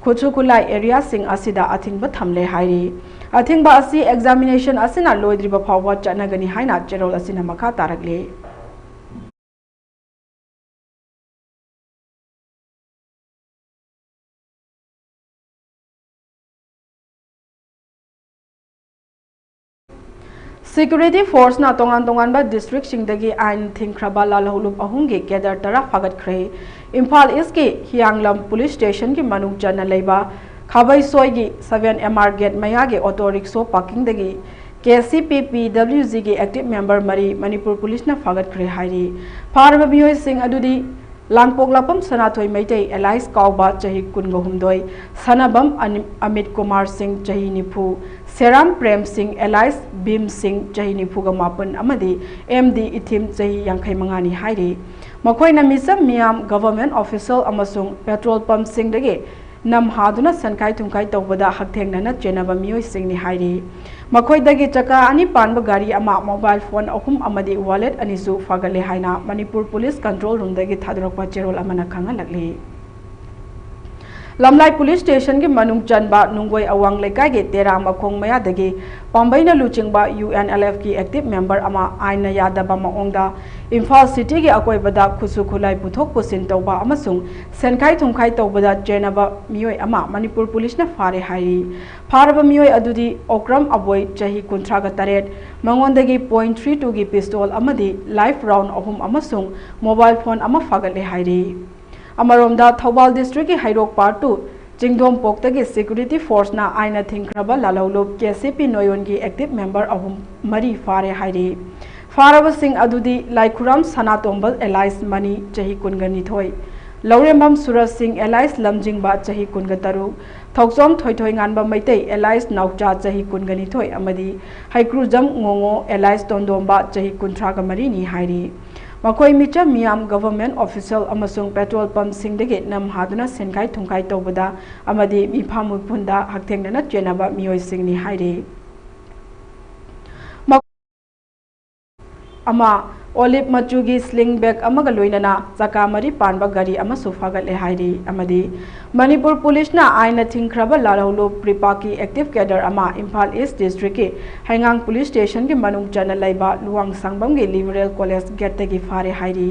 ꯈꯨꯠꯁꯨ ꯈꯨꯠꯂꯥꯏ areaꯁꯤꯡ ꯑꯁꯤꯗ ꯑꯊꯤꯡꯕ ꯊꯝꯂꯦ ꯍꯥꯏꯔꯤ꯫ ꯑꯊꯤꯡꯕ ꯑꯁꯤ examination ꯑꯁꯤꯅ ꯂꯣꯏꯗ꯭ꯔꯤꯕ ꯐꯥꯎꯕ ꯆꯠꯅꯒꯅꯤ ꯍꯥꯏꯅ ꯆꯦꯔꯣꯜ ꯑꯁꯤꯅ ꯃꯈꯥ ꯇꯥꯔꯛꯂꯤ꯫ Security forceꯅ ꯇꯣꯉꯥꯟ ꯇꯣꯉꯥꯟꯕ districtꯁꯤꯡꯗꯒꯤ ꯑꯥꯏꯟ ꯊꯤꯡꯈ꯭ꯔꯕ ꯂꯥꯜꯍꯧꯂꯨꯞ ꯑꯍꯨꯝꯒꯤ cadre ꯇꯔꯥ ꯐꯥꯒꯠꯈ꯭ꯔꯦ꯫ ꯏꯝꯐꯥꯜ Eastꯀꯤ ꯍꯤꯌꯥꯡꯂꯝ police stationꯒꯤ ꯃꯅꯨꯡ ꯆꯟꯅ ꯂꯩꯕ ꯈꯥꯕꯩꯁꯣꯏꯒꯤ seven M R gate ꯃꯌꯥꯒꯤ auto rickshaw parkingꯗꯒꯤ K C P P W Gꯒꯤ active member ꯃꯔꯤ ꯃꯅꯤꯄꯨꯔ policeꯅ ꯐꯥꯒꯠꯈ꯭ꯔꯦ ꯍꯥꯏꯔꯤ꯫ ꯐꯥꯔꯕ ꯃꯤꯑꯣꯏꯁꯤꯡ ꯑꯗꯨꯗꯤ ꯂꯥꯡꯄꯣꯛꯂꯥꯛꯄꯝ ꯁꯅꯥꯊꯣꯏ ꯃꯩꯇꯩ alias ꯀꯥꯎꯕ ꯆꯍꯤ ꯀꯨꯟꯒ ꯍꯨꯝꯗꯣꯏ, ꯁꯅꯥꯕꯝ ꯑꯅꯤ-, ꯑꯃꯤꯠ ꯀꯨꯃꯥꯔ ꯁꯤꯡ ꯆꯍꯤ ꯅꯤꯐꯨ, ꯁꯦꯔꯥꯝ ꯄ꯭ꯔꯦꯝ ꯁꯤꯡ alias ꯚꯤꯝ ꯁꯤꯡ ꯆꯍꯤ ꯅꯤꯐꯨꯒ ꯃꯥꯄꯟ ꯑꯃꯗꯤ M D ꯏꯊꯤꯝ ꯆꯍꯤ ꯌꯥꯡꯈꯩ ꯃꯉꯥꯅꯤ ꯍꯥꯏꯔꯤ꯫ ꯃꯈꯣꯏꯅ ꯃꯤꯆꯝ ꯃꯤꯌꯥꯝ, government official ꯑꯃꯁꯨꯡ petrol pumpꯁꯤꯡꯗꯒꯤ ꯅꯝ ꯍꯥꯗꯨꯅ ꯁꯦꯟꯈꯥꯏ ꯊꯨꯝꯈꯥꯏ ꯇꯧꯕꯗ ꯍꯛꯊꯦꯡꯅꯅ ꯆꯦꯟꯅꯕ ꯃꯤꯑꯣꯏꯁꯤꯡꯅꯤ ꯍꯥꯏꯔꯤ꯫ ꯃꯈꯣꯏꯗꯒꯤ ꯆꯀꯥ ꯑꯅꯤ ꯄꯥꯟꯕ ꯒꯥꯔꯤ ꯑꯃ, mobile phone ꯑꯍꯨꯝ ꯑꯃꯗꯤ wallet ꯑꯅꯤꯁꯨ ꯐꯥꯒꯠꯂꯦ ꯍꯥꯏꯅ ꯃꯅꯤꯄꯨꯔ police control roomꯗꯒꯤ ꯊꯥꯗꯣꯔꯛꯄ ꯆꯦꯔꯣꯜ ꯑꯃꯅ ꯈꯪꯍꯜꯂꯛꯂꯤ꯫ ꯂꯝꯂꯥꯏ police stationꯒꯤ ꯃꯅꯨꯡ ꯆꯟꯕ ꯅꯨꯡꯒꯣꯏ ꯑꯋꯥꯡ ꯂꯩꯀꯥꯏꯒꯤ ꯇꯦꯔꯥ ꯃꯈꯣꯡ ꯃꯌꯥꯗꯒꯤ ꯄꯥꯝꯕꯩꯅ ꯂꯨꯆꯤꯡꯕ UNLFꯀꯤ active member ꯑꯃ ꯑꯥꯏꯟꯅ ꯌꯥꯗꯕ ꯃꯑꯣꯡꯗ ꯏꯝꯐꯥꯜ cityꯒꯤ ꯑꯀꯣꯏꯕꯗ ꯈꯨꯠꯁꯨ ꯈꯨꯠꯂꯥꯏ ꯄꯨꯊꯣꯛ ꯄꯨꯁꯤꯟ ꯇꯧꯕ ꯑꯃꯁꯨꯡ ꯁꯦꯟꯈꯥꯏ ꯊꯨꯝꯈꯥꯏ ꯇꯧꯕꯗ ꯆꯦꯟꯅꯕ ꯃꯤꯑꯣꯏ ꯑꯃ ꯃꯅꯤꯄꯨꯔ policeꯅ ꯐꯥꯔꯦ ꯍꯥꯏꯔꯤ꯫ ꯐꯥꯔꯕ ꯃꯤꯑꯣꯏ ꯑꯗꯨꯗꯤ ꯑꯣꯀ꯭ꯔꯝ ꯑꯕꯣꯏ, ꯆꯍꯤ ꯀꯨꯟꯊ꯭ꯔꯥꯒ ꯇꯔꯦꯠ, ꯃꯉꯣꯟꯗꯒꯤ point three twoꯒꯤ pistol ꯑꯃꯗꯤ live round ꯑꯍꯨꯝ ꯑꯃꯁꯨꯡ mobile phone ꯑꯃ ꯐꯥꯒꯠꯂꯦ ꯍꯥꯏꯔꯤ꯫ ꯑꯃꯔꯣꯝꯗ, ꯊꯧꯕꯥꯜ districtꯀꯤ ꯍꯩꯔꯣꯛ Part two ꯆꯤꯡꯗꯣꯝꯄꯣꯛꯇꯒꯤ security forceꯅ ꯑꯥꯏꯟꯅ ꯊꯤꯡꯈ꯭ꯔꯕ ꯂꯥꯜꯍꯧꯂꯨꯞ KCP ꯅꯣꯌꯣꯟꯒꯤ active member ꯑꯍꯨꯝ ꯃꯔꯤ ꯐꯥꯔꯦ ꯍꯥꯏꯔꯤ꯫ ꯐꯥꯔꯕꯁꯤꯡ ꯑꯗꯨꯗꯤ ꯂꯥꯏꯈꯨꯔꯥꯝ ꯁꯅꯥꯇꯣꯝꯕ alias ꯃꯅꯤ, ꯆꯍꯤ ꯀꯨꯟꯒ ꯅꯤꯊꯣꯏ, ꯂꯧꯔꯦꯝꯕꯝ ꯁꯨꯔꯖ ꯁꯤꯡ alias ꯂꯝꯖꯤꯡꯕ, ꯆꯍꯤ ꯀꯨꯟꯒ ꯇꯔꯨꯛ, ꯊꯧꯆꯣꯝ ꯊꯣꯏꯊꯣꯏꯉꯥꯟꯕ ꯃꯩꯇꯩ alias ꯅꯥꯎꯆꯥ, ꯆꯍꯤ ꯀꯨꯟꯒ ꯅꯤꯊꯣꯏ, ꯑꯃꯗꯤ ꯍꯩꯀ꯭ꯔꯨꯖꯝ ꯉꯣꯉꯣ alias ꯇꯣꯟꯗꯣꯝꯕ, ꯆꯍꯤ ꯀꯨꯟꯊ꯭ꯔꯥꯒ ꯃꯔꯤꯅꯤ ꯍꯥꯏꯔꯤ꯫ ꯃꯈꯣꯏ ꯃꯤꯆꯝ ꯃꯤꯌꯥꯝ, government official ꯑꯃꯁꯨꯡ petrol pumpꯁꯤꯡꯗꯒꯤ ꯅꯝ ꯍꯥꯗꯨꯅ ꯁꯦꯟꯈꯥꯏ ꯊꯨꯝꯈꯥꯏ ꯇꯧꯕꯗ ꯑꯃꯗꯤ ꯃꯤꯐꯥ ꯃꯤꯄꯨꯟꯗ ꯍꯛꯊꯦꯡꯅꯅ ꯆꯦꯟꯅꯕ ꯃꯤꯑꯣꯏꯁꯤꯡꯅꯤ ꯍꯥꯏꯔꯤ꯫ ꯑꯃ, olive ꯃꯆꯨꯒꯤ sling bag ꯑꯃꯒ ꯂꯣꯏꯅꯅ ꯆꯀꯥ ꯃꯔꯤ ꯄꯥꯟꯕ ꯒꯥꯔꯤ ꯑꯃꯁꯨ ꯐꯥꯒꯠꯂꯦ ꯍꯥꯏꯔꯤ꯫ ꯑꯃꯗꯤ ꯃꯅꯤꯄꯨꯔ policeꯅ ꯑꯥꯏꯟꯅ ꯊꯤꯡꯈ꯭ꯔꯕ ꯂꯥꯜꯍꯧꯂꯨꯞ PREPAꯀꯤ active cadre ꯑꯃ ꯏꯝꯐꯥꯜ East districtꯀꯤ ꯍꯩꯉꯥꯡ police stationꯒꯤ ꯃꯅꯨꯡ ꯆꯟꯅ ꯂꯩꯕ ꯂꯨꯋꯥꯡꯁꯥꯡꯕꯝꯒꯤ Liberal College gateꯇꯒꯤ ꯐꯥꯔꯦ ꯍꯥꯏꯔꯤ꯫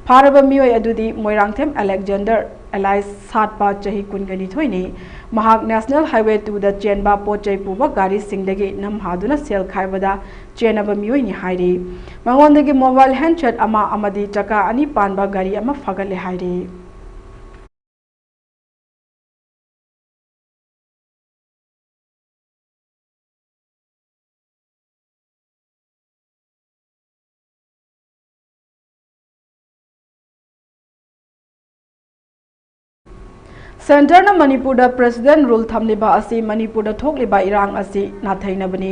ꯐꯥꯔꯕ ꯃꯤꯑꯣꯏ ꯑꯗꯨꯗꯤ ꯃꯣꯏꯔꯥꯡꯊꯦꯝ ꯑꯂꯦꯛꯖꯦꯟꯗꯔ ꯑꯦꯂꯥꯏꯁ ꯁꯥꯠꯄ ꯆꯍꯤ ꯀꯨꯟꯒ ꯅꯤꯊꯣꯏꯅꯤ꯫ ꯃꯍꯥꯛ National Highway two ꯗ ꯆꯦꯟꯕ ꯄꯣꯠ ꯆꯩ ꯄꯨꯕ ꯒꯥꯔꯤꯁꯤꯡꯗꯒꯤ ꯅꯝꯍꯥꯗꯨꯅ ꯁꯦꯜ ꯈꯥꯏꯕꯗ ꯆꯦꯟꯅꯕ ꯃꯤꯑꯣꯏꯅꯤ ꯍꯥꯏꯔꯤ꯫ ꯃꯉꯣꯟꯗꯒꯤ mobile handset ꯑꯃ ꯑꯃꯗꯤ ꯆꯀꯥ ꯑꯅꯤ ꯄꯥꯟꯕ ꯒꯥꯔꯤ ꯑꯃ ꯐꯥꯒꯠꯂꯦ ꯍꯥꯏꯔꯤ꯫ Centre ꯅ ꯃꯅꯤꯄꯨꯔꯗ President Rule ꯊꯝꯂꯤꯕ ꯑꯁꯤ ꯃꯅꯤꯄꯨꯔꯗ ꯊꯣꯛꯂꯤꯕ ꯏꯔꯥꯡ ꯑꯁꯤ ꯅꯥꯊꯩꯅꯕꯅꯤ꯫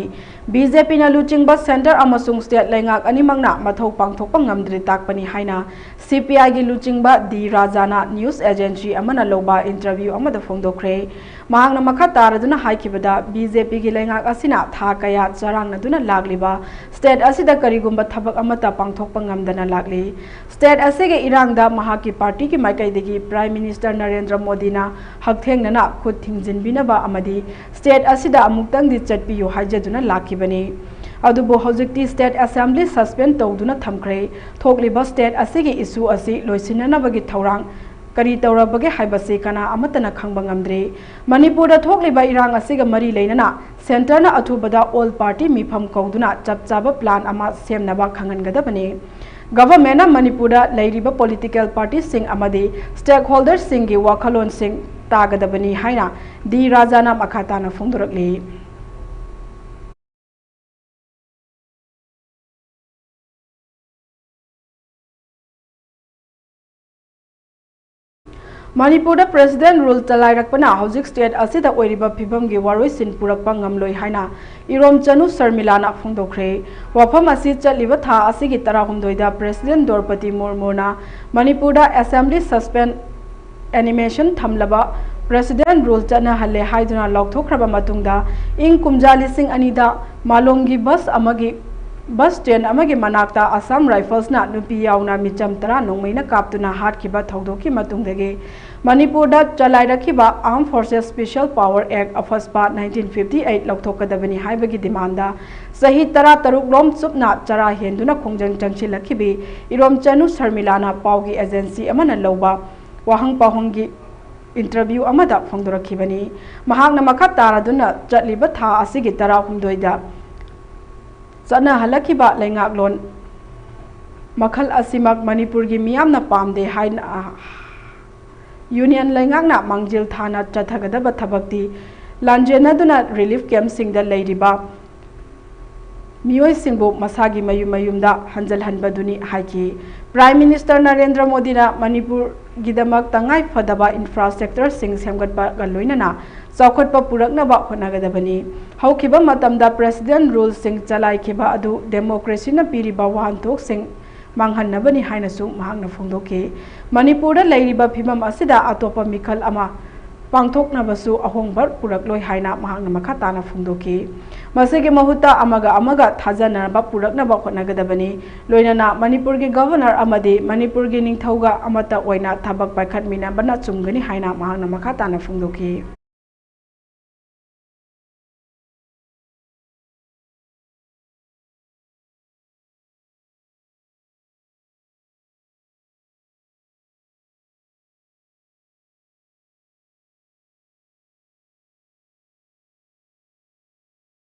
B J P ꯅ ꯂꯨꯆꯤꯡꯕ Centre ꯑꯃꯁꯨꯡ State ꯂꯩꯉꯥꯛ ꯑꯅꯤꯃꯛꯅ ꯃꯊꯧ ꯄꯥꯡꯊꯣꯛꯄ ꯉꯝꯗ꯭ꯔꯦ ꯇꯥꯛꯄꯅꯤ ꯍꯥꯏꯅ C P I ꯒꯤ ꯂꯨꯆꯤꯡꯕ ꯗꯤ ꯔꯥꯖꯥꯅ news agency ꯑꯃꯅ ꯂꯧꯕ interview ꯑꯃꯗ ꯐꯣꯡꯗꯣꯛꯈ꯭ꯔꯦ꯫ ꯃꯍꯥꯛꯅ ꯃꯈꯥ ꯇꯥꯔꯗꯨꯅ ꯍꯥꯏꯈꯤꯕꯗ, B J P ꯒꯤ ꯂꯩꯉꯥꯛ ꯑꯁꯤꯅ ꯊꯥ ꯀꯌꯥ ꯆꯔꯥꯡꯅꯗꯨꯅ ꯂꯥꯛꯂꯤꯕ state ꯑꯁꯤꯗ ꯀꯔꯤꯒꯨꯝꯕ ꯊꯕꯛ ꯑꯃꯠꯇ ꯄꯥꯡꯊꯣꯛꯄ ꯉꯝꯗꯅ ꯂꯥꯛꯂꯤ꯫ State ꯑꯁꯤꯒꯤ ꯏꯔꯥꯡꯗ ꯃꯍꯥꯛꯀꯤ party ꯒꯤ ꯃꯥꯏꯀꯩꯗꯒꯤ Prime Minister ꯅꯔꯦꯟꯗ꯭ꯔ ꯃꯣꯗꯤꯅ ꯍꯛꯊꯦꯡꯅꯅ ꯈꯨꯠ ꯊꯤꯡꯖꯤꯟꯕꯤꯅꯕ ꯑꯃꯗꯤ state ꯑꯁꯤꯗ ꯑꯃꯨꯛꯇꯪꯗꯤ ꯆꯠꯄꯤꯌꯨ ꯍꯥꯏꯖꯗꯨꯅ ꯂꯥꯛꯈꯤꯕꯅꯤ꯫ ꯑꯗꯨꯕꯨ ꯍꯧꯖꯤꯛꯇꯤ State Assembly suspend ꯇꯧꯗꯨꯅ ꯊꯝꯈ꯭ꯔꯦ꯫ ꯊꯣꯛꯂꯤꯕ state ꯑꯁꯤꯒꯤ issue ꯑꯁꯤ ꯂꯣꯏꯁꯤꯟꯅꯅꯕꯒꯤ ꯊꯧꯔꯥꯡ ꯀꯔꯤ ꯇꯧꯔꯕꯒꯦ ꯍꯥꯏꯕꯁꯤ ꯀꯅꯥ ꯑꯃꯠꯇꯅ ꯈꯪꯕ ꯉꯝꯗ꯭ꯔꯤ꯫ ꯃꯅꯤꯄꯨꯔꯗ ꯊꯣꯛꯂꯤꯕ ꯏꯔꯥꯡ ꯑꯁꯤꯒ ꯃꯔꯤ ꯂꯩꯅꯅ Centre ꯅ ꯑꯊꯨꯕꯗ all party ꯃꯤꯐꯝ ꯀꯧꯗꯨꯅ ꯆꯞ ꯆꯥꯕ plan ꯑꯃ ꯁꯦꯝꯅꯕ ꯈꯪꯍꯟꯒꯗꯕꯅꯤ꯫ Government ꯅ ꯃꯅꯤꯄꯨꯔꯗ ꯂꯩꯔꯤꯕ political party ꯁꯤꯡ ꯑꯃꯗꯤ stakeholder ꯁꯤꯡꯒꯤ ꯋꯥꯈꯜꯂꯣꯟꯁꯤꯡ ꯇꯥꯒꯗꯕꯅꯤ ꯍꯥꯏꯅ ꯗꯤ ꯔꯥꯖꯥꯅ ꯃꯈꯥ ꯇꯥꯅ ꯐꯣꯡꯗꯣꯔꯛꯂꯤ꯫ ꯃꯅꯤꯄꯨꯔꯗ President Rule ꯆꯂꯥꯏꯔꯛꯄꯅ ꯍꯧꯖꯤꯛ state ꯑꯁꯤꯗ ꯑꯣꯏꯔꯤꯕ ꯐꯤꯕꯝꯒꯤ ꯋꯥꯔꯣꯏꯁꯤꯟ ꯄꯨꯔꯛꯄ ꯉꯝꯂꯣꯏ ꯍꯥꯏꯅ ꯏꯔꯣꯝꯆꯅꯨ ꯁꯔꯃꯤꯂꯥꯅ ꯐꯣꯡꯗꯣꯛꯈ꯭ꯔꯦ꯫ ꯋꯥꯐꯝ ꯑꯁꯤ ꯆꯠꯂꯤꯕ ꯊꯥ ꯑꯁꯤꯒꯤ ꯇꯔꯥꯍꯨꯝꯗꯣꯏꯗ President ꯗ꯭ꯔꯧꯄꯗꯤ ꯃꯨꯔꯃꯨꯅ ꯃꯅꯤꯄꯨꯔꯗ Assembly suspend animation ꯊꯝꯂꯕ President Rule ꯆꯠꯅꯍꯜꯂꯦ ꯍꯥꯏꯗꯨꯅ ꯂꯥꯎꯊꯣꯛꯈ꯭ꯔꯕ ꯃꯇꯨꯡꯗ, ꯏꯪ ꯀꯨꯝꯖꯥ ꯂꯤꯁꯤꯡ ꯑꯅꯤꯗ ꯃꯥꯂꯣꯝꯒꯤ bus ꯑꯃꯒꯤ ꯕꯁ ꯁ꯭ꯇꯦꯟ ꯑꯃꯒꯤ ꯃꯅꯥꯛꯇ ꯑꯁꯥꯝ ꯔꯥꯏꯐꯜꯁꯅ ꯅꯨꯄꯤ ꯌꯥꯎꯅ ꯃꯤꯆꯝ ꯇꯔꯥ ꯅꯣꯡꯃꯩꯅ ꯀꯥꯞꯇꯨꯅ ꯍꯥꯠꯈꯤꯕ ꯊꯧꯗꯣꯛꯀꯤ ꯃꯇꯨꯡꯗꯒꯤ ꯃꯅꯤꯄꯨꯔꯗ ꯆꯂꯥꯏꯔꯛꯈꯤꯕ Armed Forces Special Power Act, AFSPA, nineteen fifty eight ꯂꯧꯊꯣꯛꯀꯗꯕꯅꯤ ꯍꯥꯏꯕꯒꯤ ꯗꯤꯃꯥꯟꯗ ꯆꯍꯤ ꯇꯔꯥꯇꯔꯨꯛ ꯂꯣꯝ ꯆꯨꯞꯅ ꯆꯔꯥ ꯍꯦꯟꯗꯨꯅ ꯈꯣꯡꯖꯪ ꯆꯪꯁꯤꯜꯂꯛꯈꯤꯕꯤ ꯏꯔꯣꯝꯆꯅꯨ ꯁꯔꯃꯤꯂꯥꯅ ꯄꯥꯎꯒꯤ ꯑꯦꯖꯦꯟꯁꯤ ꯑꯃꯅ ꯂꯧꯕ ꯋꯥꯍꯪ ꯄꯥꯎꯍꯪꯒꯤ ꯏꯟꯇꯔꯚ꯭ꯌꯨ ꯑꯃꯗ ꯐꯣꯡꯗꯣꯔꯛꯈꯤꯕꯅꯤ꯫ ꯃꯍꯥꯛꯅ ꯃꯈꯥ ꯇꯥꯔꯗꯨꯅ ꯆꯠꯂꯤꯕ ꯊꯥ ꯑꯁꯤꯒꯤ ꯇꯔꯥꯍꯨꯝꯗꯣꯏꯗ ꯆꯠꯅꯍꯜꯂꯛꯈꯤꯕ ꯂꯩꯉꯥꯛꯂꯣꯟ ꯃꯈꯜ ꯑꯁꯤꯃꯛ ꯃꯅꯤꯄꯨꯔꯒꯤ ꯃꯤꯌꯥꯝꯅ ꯄꯥꯝꯗꯦ ꯍꯥꯏꯅ ꯌꯨꯅꯤꯌꯟ ꯂꯩꯉꯥꯛꯅ ꯃꯥꯡꯖꯤꯜ ꯊꯥꯅ ꯆꯠꯊꯒꯗꯕ ꯊꯕꯛꯇꯤ ꯂꯥꯟꯖꯦꯟꯅꯗꯨꯅ ꯔꯤꯂꯤꯐ ꯀꯦꯝꯞꯁꯤꯡꯗ ꯂꯩꯔꯤꯕ ꯃꯤꯑꯣꯏꯁꯤꯡꯕꯨ ꯃꯁꯥꯒꯤ ꯃꯌꯨꯝ ꯃꯌꯨꯝꯗ ꯍꯟꯖꯤꯜꯍꯟꯕꯗꯨꯅꯤ ꯍꯥꯏꯈꯤ꯫ ꯄ꯭ꯔꯥꯏꯝ ꯃꯤꯅꯤꯁꯇꯔ ꯅꯔꯦꯟꯗ꯭ꯔ ꯃꯣꯗꯤꯅ ꯃꯅꯤꯄꯨꯔꯒꯤꯗꯃꯛ ꯇꯉꯥꯏ ꯐꯗꯕ ꯏꯟꯐ꯭ꯔꯥꯁ꯭ꯇ꯭ꯔꯛꯆꯔꯁꯤꯡ ꯁꯦꯝꯒꯠꯄꯒ ꯂꯣꯏꯅꯅ ꯆꯥꯎꯈꯠꯄ ꯄꯨꯔꯛꯅꯕ ꯍꯣꯠꯅꯒꯗꯕꯅꯤ꯫ ꯍꯧꯈꯤꯕ ꯃꯇꯝꯗ ꯄ꯭ꯔꯦꯁꯤꯗꯦꯟꯠ ꯔꯨꯜꯁꯤꯡ ꯆꯂꯥꯏꯈꯤꯕ ꯑꯗꯨ ꯗꯦꯃꯣꯀ꯭ꯔꯦꯁꯤꯅ ꯄꯤꯔꯤꯕ ꯋꯥꯍꯟꯊꯣꯛꯁꯤꯡ ꯃꯥꯡꯍꯟꯅꯕꯅꯤ ꯍꯥꯏꯅꯁꯨ ꯃꯍꯥꯛꯅ ꯐꯣꯡꯗꯣꯛꯈꯤ꯫ ꯃꯅꯤꯄꯨꯔꯗ ꯂꯩꯔꯤꯕ ꯐꯤꯕꯝ ꯑꯁꯤꯗ ꯑꯇꯣꯞꯄ ꯃꯤꯈꯜ ꯑꯃ ꯄꯥꯡꯊꯣꯛꯅꯕꯁꯨ ꯑꯍꯣꯡꯕ ꯄꯨꯔꯛꯂꯣꯏ ꯍꯥꯏꯅ ꯃꯍꯥꯛꯅ ꯃꯈꯥ ꯇꯥꯅ ꯐꯣꯡꯗꯣꯛꯈꯤ꯫ ꯃꯁꯤꯒꯤ ꯃꯍꯨꯠꯇ ꯑꯃꯒ ꯑꯃꯒ ꯊꯥꯖꯅꯕ ꯄꯨꯔꯛꯅꯕ ꯍꯣꯠꯅꯒꯗꯕꯅꯤ꯫ ꯂꯣꯏꯅꯅ ꯃꯅꯤꯄꯨꯔꯒꯤ ꯒꯚꯔꯅꯔ ꯑꯃꯗꯤ ꯃꯅꯤꯄꯨꯔꯒꯤ ꯅꯤꯡꯊꯧꯒ ꯑꯃꯠꯇ ꯑꯣꯏꯅ ꯊꯕꯛ ꯄꯥꯏꯈꯠꯃꯤꯟꯅꯕꯅ ꯆꯨꯝꯒꯅꯤ ꯍꯥꯏꯅ ꯃꯍꯥꯛꯅ ꯃꯈꯥ ꯇꯥꯅ ꯐꯣꯡꯗꯣꯛꯈꯤ꯫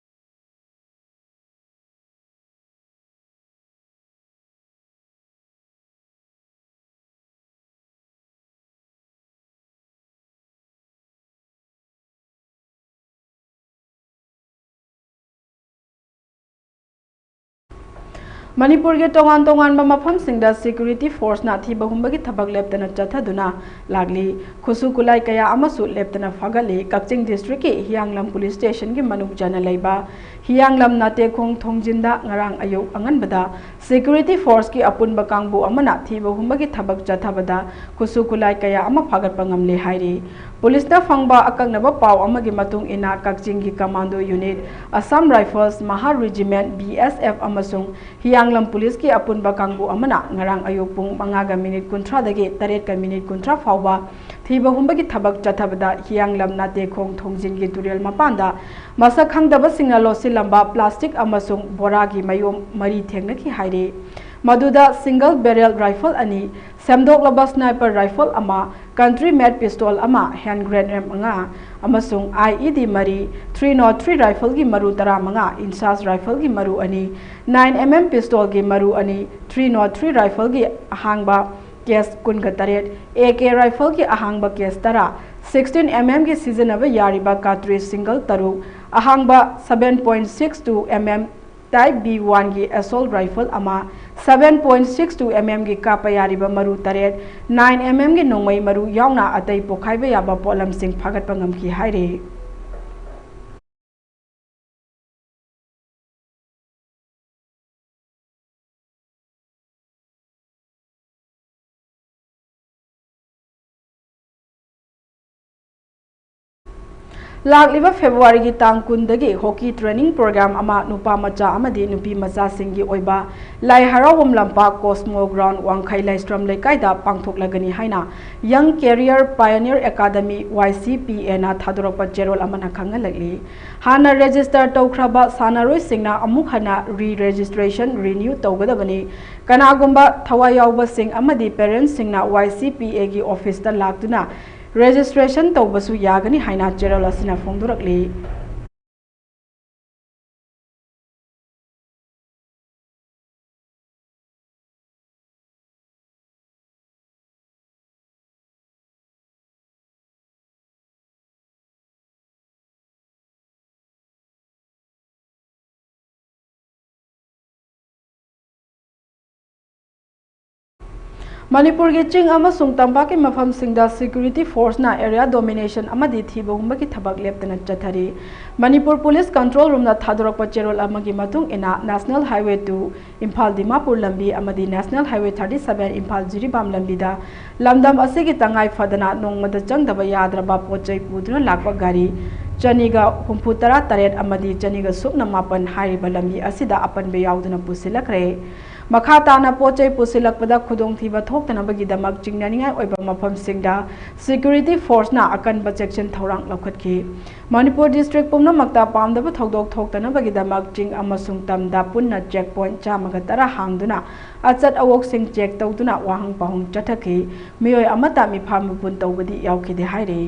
ꯃꯅꯤꯄꯨꯔꯒꯤ ꯇꯣꯉꯥꯟ ꯇꯣꯉꯥꯟꯕ ꯃꯐꯝꯁꯤꯡꯗ ꯁꯦꯀ꯭ꯌꯨꯔꯤꯇꯤ ꯐꯣꯔꯁꯅ ꯊꯤꯕ ꯍꯨꯝꯕꯒꯤ ꯊꯕꯛ ꯂꯦꯞꯇꯅ ꯆꯠꯊꯗꯨꯅ ꯂꯥꯛꯂꯤ꯫ ꯈꯨꯠꯁꯨ ꯈꯨꯠꯂꯥꯏ ꯀꯌꯥ ꯑꯃꯁꯨ ꯂꯦꯞꯇꯅ ꯐꯥꯒꯠꯂꯤ꯫ ꯀꯛꯆꯤꯡ ꯗꯤꯁꯇ꯭ꯔꯤꯛꯀꯤ ꯍꯤꯌꯥꯡꯂꯝ ꯄꯨꯂꯤꯁ ꯁ꯭ꯇꯦꯁꯟꯒꯤ ꯃꯅꯨꯡ ꯆꯟꯅ ꯂꯩꯕ ꯍꯤꯌꯥꯡꯂꯝ ꯅꯥꯇꯦꯈꯣꯡ ꯊꯣꯡꯖꯤꯟꯗ ꯉꯔꯥꯡ ꯑꯌꯨꯛ ꯑꯉꯟꯕꯗ security forceꯀꯤ ꯑꯄꯨꯟꯕ ꯀꯥꯡꯕꯨ ꯑꯃꯅ ꯊꯤꯕ ꯍꯨꯝꯕꯒꯤ ꯊꯕꯛ ꯆꯠꯊꯕꯗ ꯈꯨꯠꯁꯨ ꯈꯨꯠꯂꯥꯏ ꯀꯌꯥ ꯑꯃ ꯐꯥꯒꯠꯄ ꯉꯝꯂꯦ ꯍꯥꯏꯔꯤ꯫ ꯄꯨꯂꯤꯁꯅ ꯐꯪꯕ ꯑꯀꯛꯅꯕ ꯄꯥꯎ ꯑꯃꯒꯤ ꯃꯇꯨꯡ ꯏꯟꯅ, ꯀꯛꯆꯤꯡꯒꯤ Commando Unit, Assam Rifles, Mahar Regiment, B S F ꯑꯃꯁꯨꯡ ꯍꯤꯌꯥꯡꯂꯝ ꯄꯨꯂꯤꯁꯀꯤ ꯑꯄꯨꯟꯕ ꯀꯥꯡꯕꯨ ꯑꯃꯅ ꯉꯔꯥꯡ ꯑꯌꯨꯛ ꯄꯨꯡ ꯃꯉꯥꯒ ꯃꯤꯅꯤꯠ ꯀꯨꯟꯊ꯭ꯔꯥꯗꯒꯤ ꯇꯔꯦꯠꯀ ꯃꯤꯅꯤꯠ ꯀꯨꯟꯊ꯭ꯔꯥ ꯐꯥꯎꯕ ꯊꯤꯕ ꯍꯨꯝꯕꯒꯤ ꯊꯕꯛ ꯆꯠꯊꯕꯗ ꯍꯤꯌꯥꯡꯂꯝ ꯅꯥꯇꯦꯈꯣꯡ ꯊꯣꯡꯖꯤꯟꯒꯤ ꯇꯨꯔꯦꯜ ꯃꯄꯥꯟꯗ ꯃꯁꯛ ꯈꯪꯗꯕꯁꯤꯡꯅ ꯂꯣꯠꯁꯤꯜꯂꯝꯕ plastic ꯑꯃꯁꯨꯡ ꯕꯣꯔꯥꯒꯤ ꯃꯌꯣꯝ ꯃꯔꯤ ꯊꯦꯡꯅꯈꯤ ꯍꯥꯏꯔꯤ꯫ ꯃꯗꯨꯗ single barrel rifle ꯑꯅꯤ, ꯁꯦꯝꯗꯣꯛꯂꯕ sniper rifle ꯑꯃ, country made pistol ꯑꯃ, hand grenade ꯃꯉꯥ, ꯑꯃꯁꯨꯡ I E D ꯃꯔꯤ, three nought three rifleꯒꯤ ꯃꯔꯨ ꯇꯔꯥꯃꯉꯥ, INSAS rifleꯒꯤ ꯃꯔꯨ ꯑꯅꯤ, nine M M pistolꯒꯤ ꯃꯔꯨ ꯑꯅꯤ, three nought three rifleꯒꯤ ꯑꯍꯥꯡꯕ case ꯀꯨꯟꯒ ꯇꯔꯦꯠ, A K rifleꯒꯤ ꯑꯍꯥꯡꯕ case ꯇꯔꯥ, sixteen M Mꯒꯤ ꯁꯤꯖꯤꯟꯅꯕ ꯌꯥꯔꯤꯕ cartridge single ꯇꯔꯨꯛ, ꯑꯍꯥꯡꯕ seven point six two M M Type B one ꯒꯤ assault rifle ꯑꯃ, seven point six two M M ꯒꯤ ꯀꯥꯞꯄ ꯌꯥꯔꯤꯕ ꯃꯔꯨ ꯇꯔꯦꯠ, nine M M ꯒꯤ ꯅꯣꯡꯃꯩ ꯃꯔꯨ ꯌꯥꯎꯅ ꯑꯇꯩ ꯄꯣꯈꯥꯏꯕ ꯌꯥꯕ ꯄꯣꯠꯂꯝꯁꯤꯡ ꯐꯥꯒꯠꯄ ꯉꯝꯈꯤ ꯍꯥꯏꯔꯤ꯫ ꯂꯥꯛꯂꯤꯕ ꯐꯦꯕ꯭ꯔꯨꯋꯥꯔꯤꯒꯤ ꯇꯥꯡ ꯀꯨꯟꯗꯒꯤ hockey training program ꯑꯃ ꯅꯨꯄꯥ ꯃꯆꯥ ꯑꯃꯗꯤ ꯅꯨꯄꯤ ꯃꯆꯥꯁꯤꯡꯒꯤ ꯑꯣꯏꯕ ꯂꯥꯏ ꯍꯔꯥꯎꯕꯝ ꯂꯝꯄꯥꯛ Cosmo Ground, ꯋꯥꯡꯈꯩ ꯂꯥꯏꯁ꯭ꯔꯝ ꯂꯩꯀꯥꯏꯗ ꯄꯥꯡꯊꯣꯛꯂꯒꯅꯤ ꯍꯥꯏꯅ Young Career Pioneer Academy, Y C P A ꯅ ꯊꯥꯗꯣꯔꯛꯄ ꯆꯦꯔꯣꯜ ꯑꯃꯅ ꯈꯪꯍꯜꯂꯛꯂꯤ꯫ ꯍꯥꯟꯅ register ꯇꯧꯈ꯭ꯔꯕ ꯁꯥꯟꯅꯔꯣꯏꯁꯤꯡꯅ ꯑꯃꯨꯛ ꯍꯟꯅ re-registration, renew ꯇꯧꯒꯗꯕꯅꯤ꯫ ꯀꯅꯥꯒꯨꯝꯕ ꯊꯋꯥꯏ ꯌꯥꯎꯕꯁꯤꯡ ꯑꯃꯗꯤ parentsꯁꯤꯡꯅ Y C P A ꯒꯤ officeꯇ ꯂꯥꯛꯇꯨꯅ registration ꯇꯧꯕꯁꯨ ꯌꯥꯒꯅꯤ ꯍꯥꯏꯅ ꯆꯦꯔꯣꯜ ꯑꯁꯤꯅ ꯐꯣꯡꯗꯣꯔꯛꯂꯤ꯫ ꯃꯅꯤꯄꯨꯔꯒꯤ ꯆꯤꯡ ꯑꯃꯁꯨꯡ ꯇꯝꯄꯥꯛꯀꯤ ꯃꯐꯝꯁꯤꯡꯗ security forceꯅ area domination ꯑꯃꯗꯤ ꯊꯤꯕ ꯍꯨꯝꯕꯒꯤ ꯊꯕꯛ ꯂꯦꯞꯇꯅ ꯆꯠꯊꯔꯤ꯫ ꯃꯅꯤꯄꯨꯔ Police Control Roomꯅ ꯊꯥꯗꯣꯔꯛꯄ ꯆꯦꯔꯣꯜ ꯑꯃꯒꯤ ꯃꯇꯨꯡ ꯏꯟꯅ, National Highway two Imphal Dimapur ꯂꯝꯕꯤ ꯑꯃꯗꯤ National Highway thirty seven Imphal Jiribam ꯂꯝꯕꯤꯗ ꯂꯝꯗꯝ ꯑꯁꯤꯒꯤ ꯇꯉꯥꯏ ꯐꯗꯅ ꯅꯣꯡꯃꯗ ꯆꯪꯗꯕ ꯌꯥꯗ꯭ꯔꯕ ꯄꯣꯠ ꯆꯩ ꯄꯨꯗꯨꯅ ꯂꯥꯛꯄ ꯒꯥꯔꯤ ꯆꯅꯤꯒ ꯍꯨꯝꯐꯨ ꯇꯔꯥ ꯇꯔꯦꯠ ꯑꯃꯗꯤ ꯆꯅꯤꯒ ꯁꯨꯞꯅ ꯃꯥꯄꯟ ꯍꯥꯏꯔꯤꯕ ꯂꯝꯕꯤ ꯑꯁꯤꯗ ꯑꯄꯟꯕ ꯌꯥꯎꯗꯨꯅ ꯄꯨꯁꯤꯜꯂꯛꯈ꯭ꯔꯦ꯫ ꯃꯈꯥ ꯇꯥꯅ ꯄꯣꯠ ꯆꯩ ꯄꯨꯁꯤꯜꯂꯛꯄꯗ ꯈꯨꯗꯣꯡꯊꯤꯕ ꯊꯣꯛꯇꯅꯕꯒꯤꯗꯃꯛ ꯆꯤꯡꯅꯅꯤꯡꯉꯥꯏ ꯑꯣꯏꯕ ꯃꯐꯝꯁꯤꯡꯗ security forceꯅ ꯑꯀꯟꯕ ꯆꯦꯛꯁꯤꯟ ꯊꯧꯔꯥꯡ ꯂꯧꯈꯠꯈꯤ꯫ ꯃꯅꯤꯄꯨꯔ district ꯄꯨꯝꯅꯃꯛꯇ ꯄꯥꯝꯗꯕ ꯊꯧꯗꯣꯛ ꯊꯣꯛꯇꯅꯕꯒꯤꯗꯃꯛ ꯆꯤꯡ ꯑꯃꯁꯨꯡ ꯇꯝꯗ ꯄꯨꯟꯅ check point ꯆꯥꯝꯃꯒ ꯇꯔꯥ ꯍꯥꯡꯗꯨꯅ ꯑꯆꯠ ꯑꯋꯣꯛꯁꯤꯡ check ꯇꯧꯗꯨꯅ ꯋꯥꯍꯪ ꯄꯥꯎꯍꯪ ꯆꯠꯊꯈꯤ꯫ ꯃꯤꯑꯣꯏ ꯑꯃꯠꯇ ꯃꯤꯐꯥ ꯃꯄꯨꯟ ꯇꯧꯕꯗꯤ ꯌꯥꯎꯈꯤꯗꯦ ꯍꯥꯏꯔꯤ꯫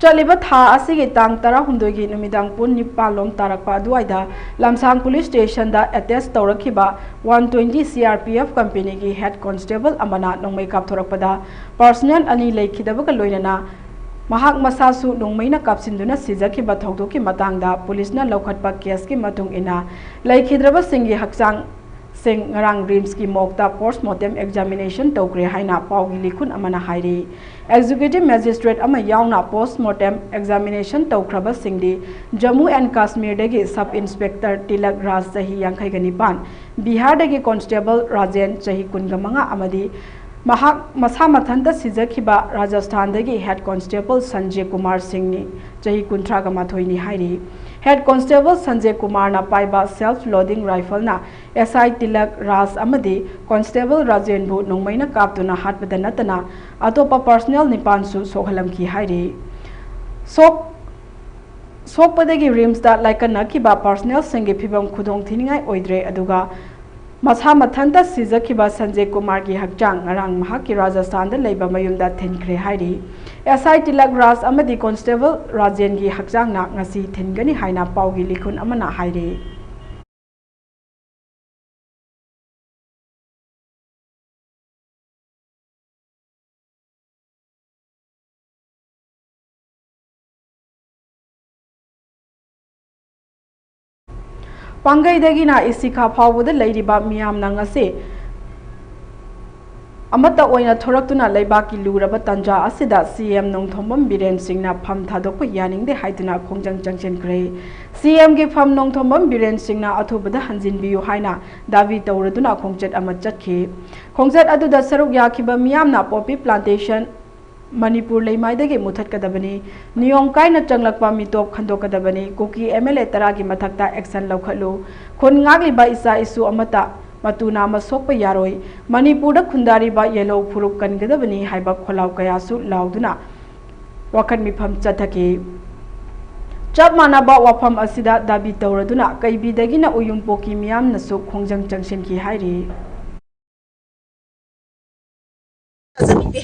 ꯆꯠꯂꯤꯕ ꯊꯥ ꯑꯁꯤꯒꯤ ꯇꯥꯡ ꯇꯔꯥꯍꯨꯝꯗꯣꯏꯒꯤ ꯅꯨꯃꯤꯗꯥꯡ ꯄꯨꯡ ꯅꯤꯄꯥꯟ ꯂꯣꯝ ꯇꯥꯔꯛꯄ ꯑꯗꯨꯋꯥꯏꯗ ꯂꯝꯁꯥꯡ police stationꯗ attach ꯇꯧꯔꯛꯈꯤꯕ one twenty C R P F companyꯒꯤ head constable ꯑꯃꯅ ꯅꯣꯡꯃꯩ ꯀꯥꯞꯊꯣꯔꯛꯄꯗ personnel ꯑꯅꯤ ꯂꯩꯈꯤꯗꯕꯒ ꯂꯣꯏꯅꯅ ꯃꯍꯥꯛ ꯃꯁꯥꯁꯨ ꯅꯣꯡꯃꯩꯅ ꯀꯥꯞꯁꯤꯟꯗꯨꯅ ꯁꯤꯖꯈꯤꯕ ꯊꯧꯗꯣꯛꯀꯤ ꯃꯇꯥꯡꯗ policeꯅ ꯂꯧꯈꯠꯄ caseꯀꯤ ꯃꯇꯨꯡ ꯏꯟꯅ ꯂꯩꯈꯤꯗ꯭ꯔꯕꯁꯤꯡꯒꯤ ꯍꯛꯆꯥꯡ ꯁꯤꯡ ꯉꯔꯥꯡ RIMSꯀꯤ morgueꯇ post mortem examination ꯇꯧꯈ꯭ꯔꯦ ꯍꯥꯏꯅ ꯄꯥꯎꯒꯤ ꯂꯤꯈꯨꯟ ꯑꯃꯅ ꯍꯥꯏꯔꯤ꯫ Executive Magistrate ꯑꯃ ꯌꯥꯎꯅ post mortem examination ꯇꯧꯈ꯭ꯔꯕꯁꯤꯡꯗꯤ Jammu and Kashmirꯗꯒꯤ Sub Inspector tilak ꯔꯥꯖ ꯆꯍꯤ ꯌꯥꯡꯈꯩꯒ ꯅꯤꯄꯥꯟ, ꯕꯤꯍꯥꯔꯗꯒꯤ Constable ꯔꯥꯖꯦꯟ ꯆꯍꯤ ꯀꯨꯟꯒ ꯃꯉꯥ ꯑꯃꯗꯤ ꯃꯍꯥꯛ ꯃꯁꯥ ꯃꯊꯟꯇ ꯁꯤꯖꯈꯤꯕ ꯔꯥꯖꯁꯊꯥꯟꯗꯒꯤ head constable ꯁꯟꯖꯦ ꯀꯨꯃꯥꯔ ꯁꯤꯡꯅꯤ, ꯆꯍꯤ ꯀꯨꯟꯊ꯭ꯔꯥꯒ ꯃꯥꯊꯣꯏꯅꯤ ꯍꯥꯏꯔꯤ꯫ Head constable ꯁꯟꯖꯦ ꯀꯨꯃꯥꯔꯅ ꯄꯥꯏꯕ self loading rifleꯅ S I tilak ꯔꯥꯖ ꯑꯃꯗꯤ constable ꯔꯥꯖꯦꯟꯕꯨ ꯅꯣꯡꯃꯩꯅ ꯀꯥꯞꯇꯨꯅ ꯍꯥꯠꯄꯗ ꯅꯠꯇꯅ ꯑꯇꯣꯞꯄ personnel ꯅꯤꯄꯥꯟꯁꯨ ꯁꯣꯛꯍꯜꯂꯝꯈꯤ ꯍꯥꯏꯔꯤ꯫ ꯁꯣꯛ-, ꯁꯣꯛꯄꯗꯒꯤ RIMSꯇ ꯂꯥꯏꯀꯠꯅꯈꯤꯕ personnelꯁꯤꯡꯒꯤ ꯐꯤꯚꯝ ꯈꯨꯗꯣꯡ ꯊꯤꯅꯤꯡꯉꯥꯏ ꯑꯣꯏꯗ꯭ꯔꯦ, ꯑꯗꯨꯒ ꯃꯁꯥ ꯃꯊꯟꯇ ꯁꯤꯖꯈꯤꯕ ꯁꯟꯖꯦ ꯀꯨꯃꯥꯔꯒꯤ ꯍꯛꯆꯥꯡ ꯉꯔꯥꯡ ꯃꯍꯥꯛꯀꯤ ꯔꯥꯖꯁꯊꯥꯟꯗ ꯂꯩꯕ ꯃꯌꯨꯝꯗ ꯊꯤꯟꯈ꯭ꯔꯦ ꯍꯥꯏꯔꯤ꯫ S I ꯇꯤꯂꯛ ꯔꯥꯖ ꯑꯃꯗꯤ constable ꯔꯥꯖꯦꯟꯒꯤ ꯍꯛꯆꯥꯡꯅ ꯉꯁꯤ ꯊꯤꯟꯒꯅꯤ ꯍꯥꯏꯅ ꯄꯥꯎꯒꯤ ꯂꯤꯈꯨꯟ ꯑꯃꯅ ꯍꯥꯏꯔꯤ꯫ ꯄꯥꯡꯒꯩꯗꯒꯤꯅ ꯏꯁꯤꯈꯥ ꯐꯥꯎꯕꯗ ꯂꯩꯔꯤꯕ ꯃꯤꯌꯥꯝꯅ ꯉꯁꯤ ꯑꯃꯠꯇ ꯑꯣꯏꯅ ꯊꯣꯔꯛꯇꯨꯅ ꯂꯩꯕꯥꯛꯀꯤ ꯂꯨꯔꯕ ꯇꯥꯟꯖꯥ ꯑꯁꯤꯗ ꯁꯤ ꯑꯦꯝ ꯅꯣꯡꯊꯣꯝꯕꯝ ꯕꯤꯔꯦꯟ ꯁꯤꯡꯅ ꯐꯝ ꯊꯥꯗꯣꯛꯄ ꯌꯥꯅꯤꯡꯗꯦ ꯍꯥꯏꯗꯨꯅ ꯈꯣꯡꯖꯪ ꯆꯪꯁꯤꯟꯈ꯭ꯔꯦ꯫ ꯁꯤ ꯑꯦꯝꯒꯤ ꯐꯝ ꯅꯣꯡꯊꯣꯝꯕꯝ ꯕꯤꯔꯦꯟ ꯁꯤꯡꯅ ꯑꯊꯨꯕꯗ ꯍꯟꯖꯤꯟꯕꯤꯌꯨ ꯍꯥꯏꯅ ꯗꯥꯕꯤ ꯇꯧꯔꯗꯨꯅ ꯈꯣꯡꯆꯠ ꯑꯃ ꯆꯠꯈꯤ꯫ ꯈꯣꯡꯆꯠ ꯑꯗꯨꯗ ꯁꯔꯨꯛ ꯌꯥꯈꯤꯕ ꯃꯤꯌꯥꯝꯅ ꯄꯣꯄꯤ ꯄ꯭ꯂꯥꯟꯇꯦꯁꯟ ꯃꯅꯤꯄꯨꯔ ꯂꯩꯃꯥꯏꯗꯒꯤ ꯃꯨꯊꯠꯀꯗꯕꯅꯤ, ꯅꯤꯌꯣꯝ ꯀꯥꯏꯅ ꯆꯪꯂꯛꯄ ꯃꯤꯇꯣꯞ ꯈꯟꯗꯣꯛꯀꯗꯕꯅꯤ, ꯀꯨꯀꯤ ꯑꯦꯝ ꯑꯦꯜ ꯑꯦ ꯇꯔꯥꯒꯤ ꯃꯊꯛꯇ action ꯂꯧꯈꯠꯂꯨ, ꯈꯨꯟ ꯉꯥꯛꯂꯤꯕ ꯏꯆꯥ ꯏꯁꯨ ꯑꯃꯠꯇ ꯃꯇꯨ ꯅꯥꯝꯃ ꯁꯣꯛꯄ ꯌꯥꯔꯣꯏ, ꯃꯅꯤꯄꯨꯔꯗ ꯈꯨꯟꯗꯥꯔꯤꯕ ꯌꯦꯜꯍꯧ ꯐꯨꯔꯨꯞ ꯀꯟꯒꯗꯕꯅꯤ ꯍꯥꯏꯕ ꯈꯣꯜꯂꯥꯎ ꯀꯌꯥꯁꯨ ꯂꯥꯎꯗꯨꯅ ꯋꯥꯈꯜ ꯃꯤꯐꯝ ꯆꯠꯊꯈꯤ꯫ ꯆꯞ ꯃꯥꯟꯅꯕ ꯋꯥꯐꯝ ꯑꯁꯤꯗ ꯗꯥꯕꯤ ꯇꯧꯔꯗꯨꯅ ꯀꯩꯕꯤꯗꯒꯤꯅ ꯎꯌꯨꯝꯄꯣꯛꯀꯤ ꯃꯤꯌꯥꯝꯅꯁꯨ ꯈꯣꯡꯖꯪ ꯆꯪꯁꯤꯟꯈꯤ ꯍꯥꯏꯔꯤ꯫ ꯌꯥꯖꯅꯤꯡꯗꯦ꯫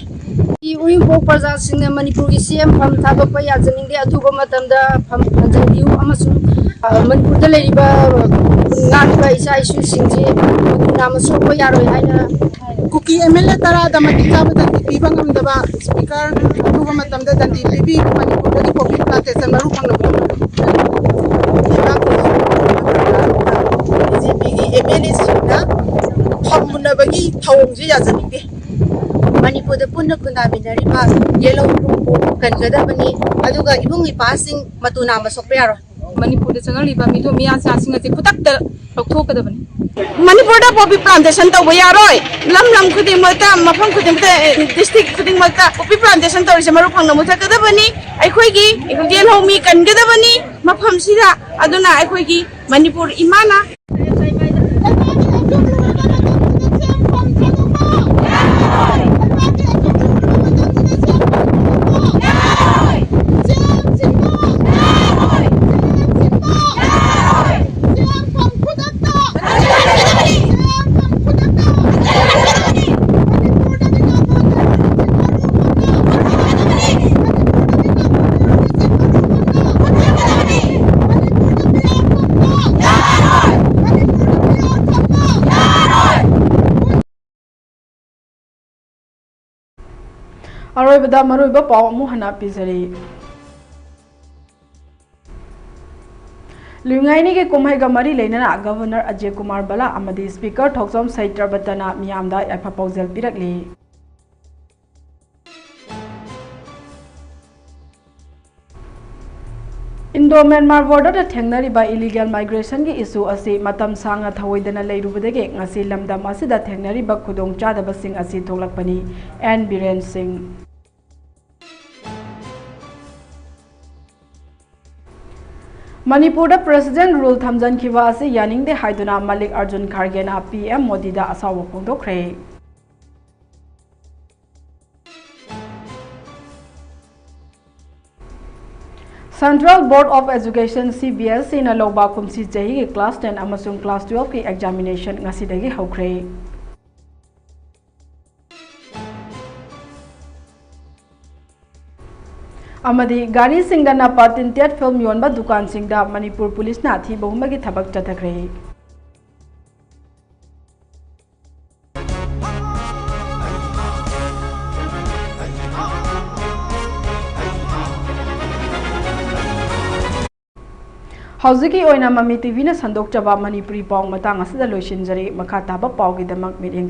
ꯎꯌꯨꯝꯄꯣꯛ ꯄ꯭ꯔꯖꯥꯁꯤꯡꯅ ꯃꯅꯤꯄꯨꯔꯒꯤ ꯁꯤ ꯑꯦꯝ ꯐꯝ ꯊꯥꯗꯣꯛꯄ ꯌꯥꯖꯅꯤꯡꯗꯦ꯫ ꯑꯊꯨꯕ ꯃꯇꯝꯗ ꯐꯝ ꯊꯥꯖꯤꯟꯕꯤꯌꯨ ꯑꯃꯁꯨꯡ, ꯑ, ꯃꯅꯤꯄꯨꯔꯗ ꯂꯩꯔꯤꯕ ꯉꯥꯛꯂꯤꯕ ꯏꯆꯥ ꯏꯁꯨꯁꯤꯡꯁꯤ ꯃꯇꯨ ꯅꯥꯝꯃ ꯁꯣꯛꯄ ꯌꯥꯔꯣꯏ ꯍꯥꯏꯅ ꯀꯨꯀꯤ ꯑꯦꯝ ꯑꯦꯜ ꯑꯦ ꯇꯔꯥꯗ ꯃꯇꯤꯛ ꯆꯥꯕ ꯗꯟꯗꯤ ꯄꯤꯕ ꯉꯝꯗꯕ ꯁ꯭ꯄꯤꯀꯔ, ꯑꯊꯨꯕ ꯃꯇꯝꯗ ꯗꯟꯗꯤ ꯄꯤꯕꯤꯌꯨ, ꯃꯅꯤꯄꯨꯔꯗꯒꯤ ꯄꯣꯄꯤ ꯄ꯭ꯂꯥꯟꯇꯦꯁꯟ ꯃꯔꯨ ꯐꯪꯅꯕ ꯍꯣꯠꯅꯕꯤꯌꯨ꯫ ꯕꯤ ꯖꯦ ꯄꯤꯒꯤ ꯑꯦꯝ ꯑꯦꯜ ꯑꯦꯁꯤꯡꯅ ꯐꯝ ꯃꯨꯟꯅꯕꯒꯤ ꯊꯧꯑꯣꯡꯁꯦ ꯌꯥꯖꯅꯤꯡꯗꯦ꯫ ꯃꯅꯤꯄꯨꯔꯗ ꯄꯨꯟꯅ ꯈꯨꯟꯗꯥꯃꯤꯟꯅꯔꯤꯕ ꯌꯦꯜꯍꯧ ꯐꯨꯔꯨꯞꯄꯨ ꯀꯟꯒꯗꯕꯅꯤ, ꯑꯗꯨꯒ ꯏꯕꯨꯡ ꯏꯄ꯭ꯋꯥꯁꯤꯡ ꯃꯇꯨ ꯅꯥꯝꯃ ꯁꯣꯛꯄ ꯌꯥꯔꯣꯏ꯫ ꯃꯅꯤꯄꯨꯔꯗ ꯆꯪꯂꯛꯂꯤꯕ ꯃꯤꯇꯣꯞ ꯃꯤꯌꯥꯝꯁꯤꯡ ꯑꯁꯤ ꯈꯨꯗꯛꯇ ꯂꯧꯊꯣꯛꯀꯗꯕꯅꯤ꯫ ꯃꯅꯤꯄꯨꯔꯗ ꯄꯣꯄꯤ ꯄ꯭ꯂꯥꯟꯇꯦꯁꯟ ꯇꯧꯕ ꯌꯥꯔꯣꯏ꯫ ꯂꯝ ꯂꯝ ꯈꯨꯗꯤꯡꯃꯛꯇ, ꯃꯐꯝ ꯈꯨꯗꯤꯡꯃꯛꯇ, ꯑꯦ, ꯗꯤꯁꯇ꯭ꯔꯤꯛ ꯈꯨꯗꯤꯡꯃꯛꯇ ꯄꯣꯄꯤ ꯄ꯭ꯂꯥꯟꯇꯦꯁꯟ ꯇꯧꯔꯤꯁꯦ ꯃꯔꯨ ꯐꯪꯅ ꯃꯨꯊꯠꯀꯗꯕꯅꯤ꯫ ꯑꯩꯈꯣꯏꯒꯤ ꯌꯦꯜꯍꯧ ꯃꯤ ꯀꯟꯒꯗꯕꯅꯤ ꯃꯐꯝꯁꯤꯗ꯫ ꯑꯗꯨꯅ ꯑꯩꯈꯣꯏꯒꯤ ꯃꯅꯤꯄꯨꯔ ꯏꯃꯥꯅ ꯑꯔꯣꯏꯕꯗ ꯃꯔꯨꯑꯣꯏꯕ ꯄꯥꯎ ꯑꯃꯨꯛ ꯍꯟꯅ ꯄꯤꯖꯔꯤ꯫ ꯂꯨꯏꯉꯥꯏꯅꯤꯒꯤ ꯀꯨꯝꯍꯩꯒ ꯃꯔꯤ ꯂꯩꯅꯅ Governor ꯑꯖꯌ ꯀꯨꯃꯥꯔ ꯕꯂꯥ ꯑꯃꯗꯤ Speaker ꯊꯣꯛꯆꯣꯝ ꯁꯩꯇ꯭ꯔꯕꯇꯅ ꯃꯤꯌꯥꯝꯗ ꯌꯥꯏꯐ ꯄꯥꯎꯖꯦꯜ ꯄꯤꯔꯛꯂꯤ꯫ Indo Myanmar border ꯗ ꯊꯦꯡꯅꯔꯤꯕ illegal migration ꯒꯤ issue ꯑꯁꯤ ꯃꯇꯝ ꯁꯥꯡꯅ ꯊꯧꯑꯣꯏꯗꯅ ꯂꯩꯔꯨꯕꯗꯒꯤ ꯉꯁꯤ ꯂꯝꯗꯝ ꯑꯁꯤꯗ ꯊꯦꯡꯅꯔꯤꯕ ꯈꯨꯗꯣꯡꯆꯥꯗꯕꯁꯤꯡ ꯑꯁꯤ ꯊꯣꯛꯂꯛꯄꯅꯤ꯫ ꯑꯦꯟ ꯕꯤꯔꯦꯟ ꯁꯤꯡ꯫ ꯃꯅꯤꯄꯨꯔꯗ President rule ꯊꯝꯖꯤꯟꯈꯤꯕ ꯑꯁꯤ ꯌꯥꯅꯤꯡꯗꯦ ꯍꯥꯏꯗꯨꯅ ꯃꯜꯂꯤꯛ ꯑꯔꯖꯨꯟ ꯈꯥꯔꯒꯦꯅ P M ꯃꯣꯗꯤꯗ ꯑꯁꯥꯎꯕ ꯐꯣꯡꯗꯣꯛꯈ꯭ꯔꯦ꯫ Central Board of Education, C B S E ꯅ ꯂꯧꯕ ꯀꯨꯝꯁꯤ ꯆꯍꯤꯒꯤ class ten ꯑꯃꯁꯨꯡ class twelve ꯀꯤ examination ꯉꯁꯤꯗꯒꯤ ꯍꯧꯈ꯭ꯔꯦ꯫ ꯑꯃꯗꯤ ꯒꯥꯔꯤꯁꯤꯡꯗ ꯅꯞꯄ tinted film ꯌꯣꯟꯕ ꯗꯨꯀꯥꯟꯁꯤꯡꯗ ꯃꯅꯤꯄꯨꯔ ꯄꯨꯂꯤꯁꯅ ꯊꯤꯕ ꯍꯨꯝꯕꯒꯤ ꯊꯕꯛ ꯆꯠꯊꯈ꯭ꯔꯦ꯫ ꯍꯧꯖꯤꯛꯀꯤ ꯑꯣꯏꯅ ꯃꯃꯤ ꯇꯤꯚꯤꯅ ꯁꯟꯗꯣꯛꯆꯕ ꯃꯅꯤꯄꯨꯔꯤ ꯄꯥꯎ ꯃꯇꯥꯡ ꯑꯁꯤꯗ ꯂꯣꯏꯁꯤꯟꯖꯔꯦ꯫ ꯃꯈꯥ ꯇꯥꯕ ꯄꯥꯎꯒꯤꯗꯃꯛ ꯃꯤꯠꯌꯦꯡ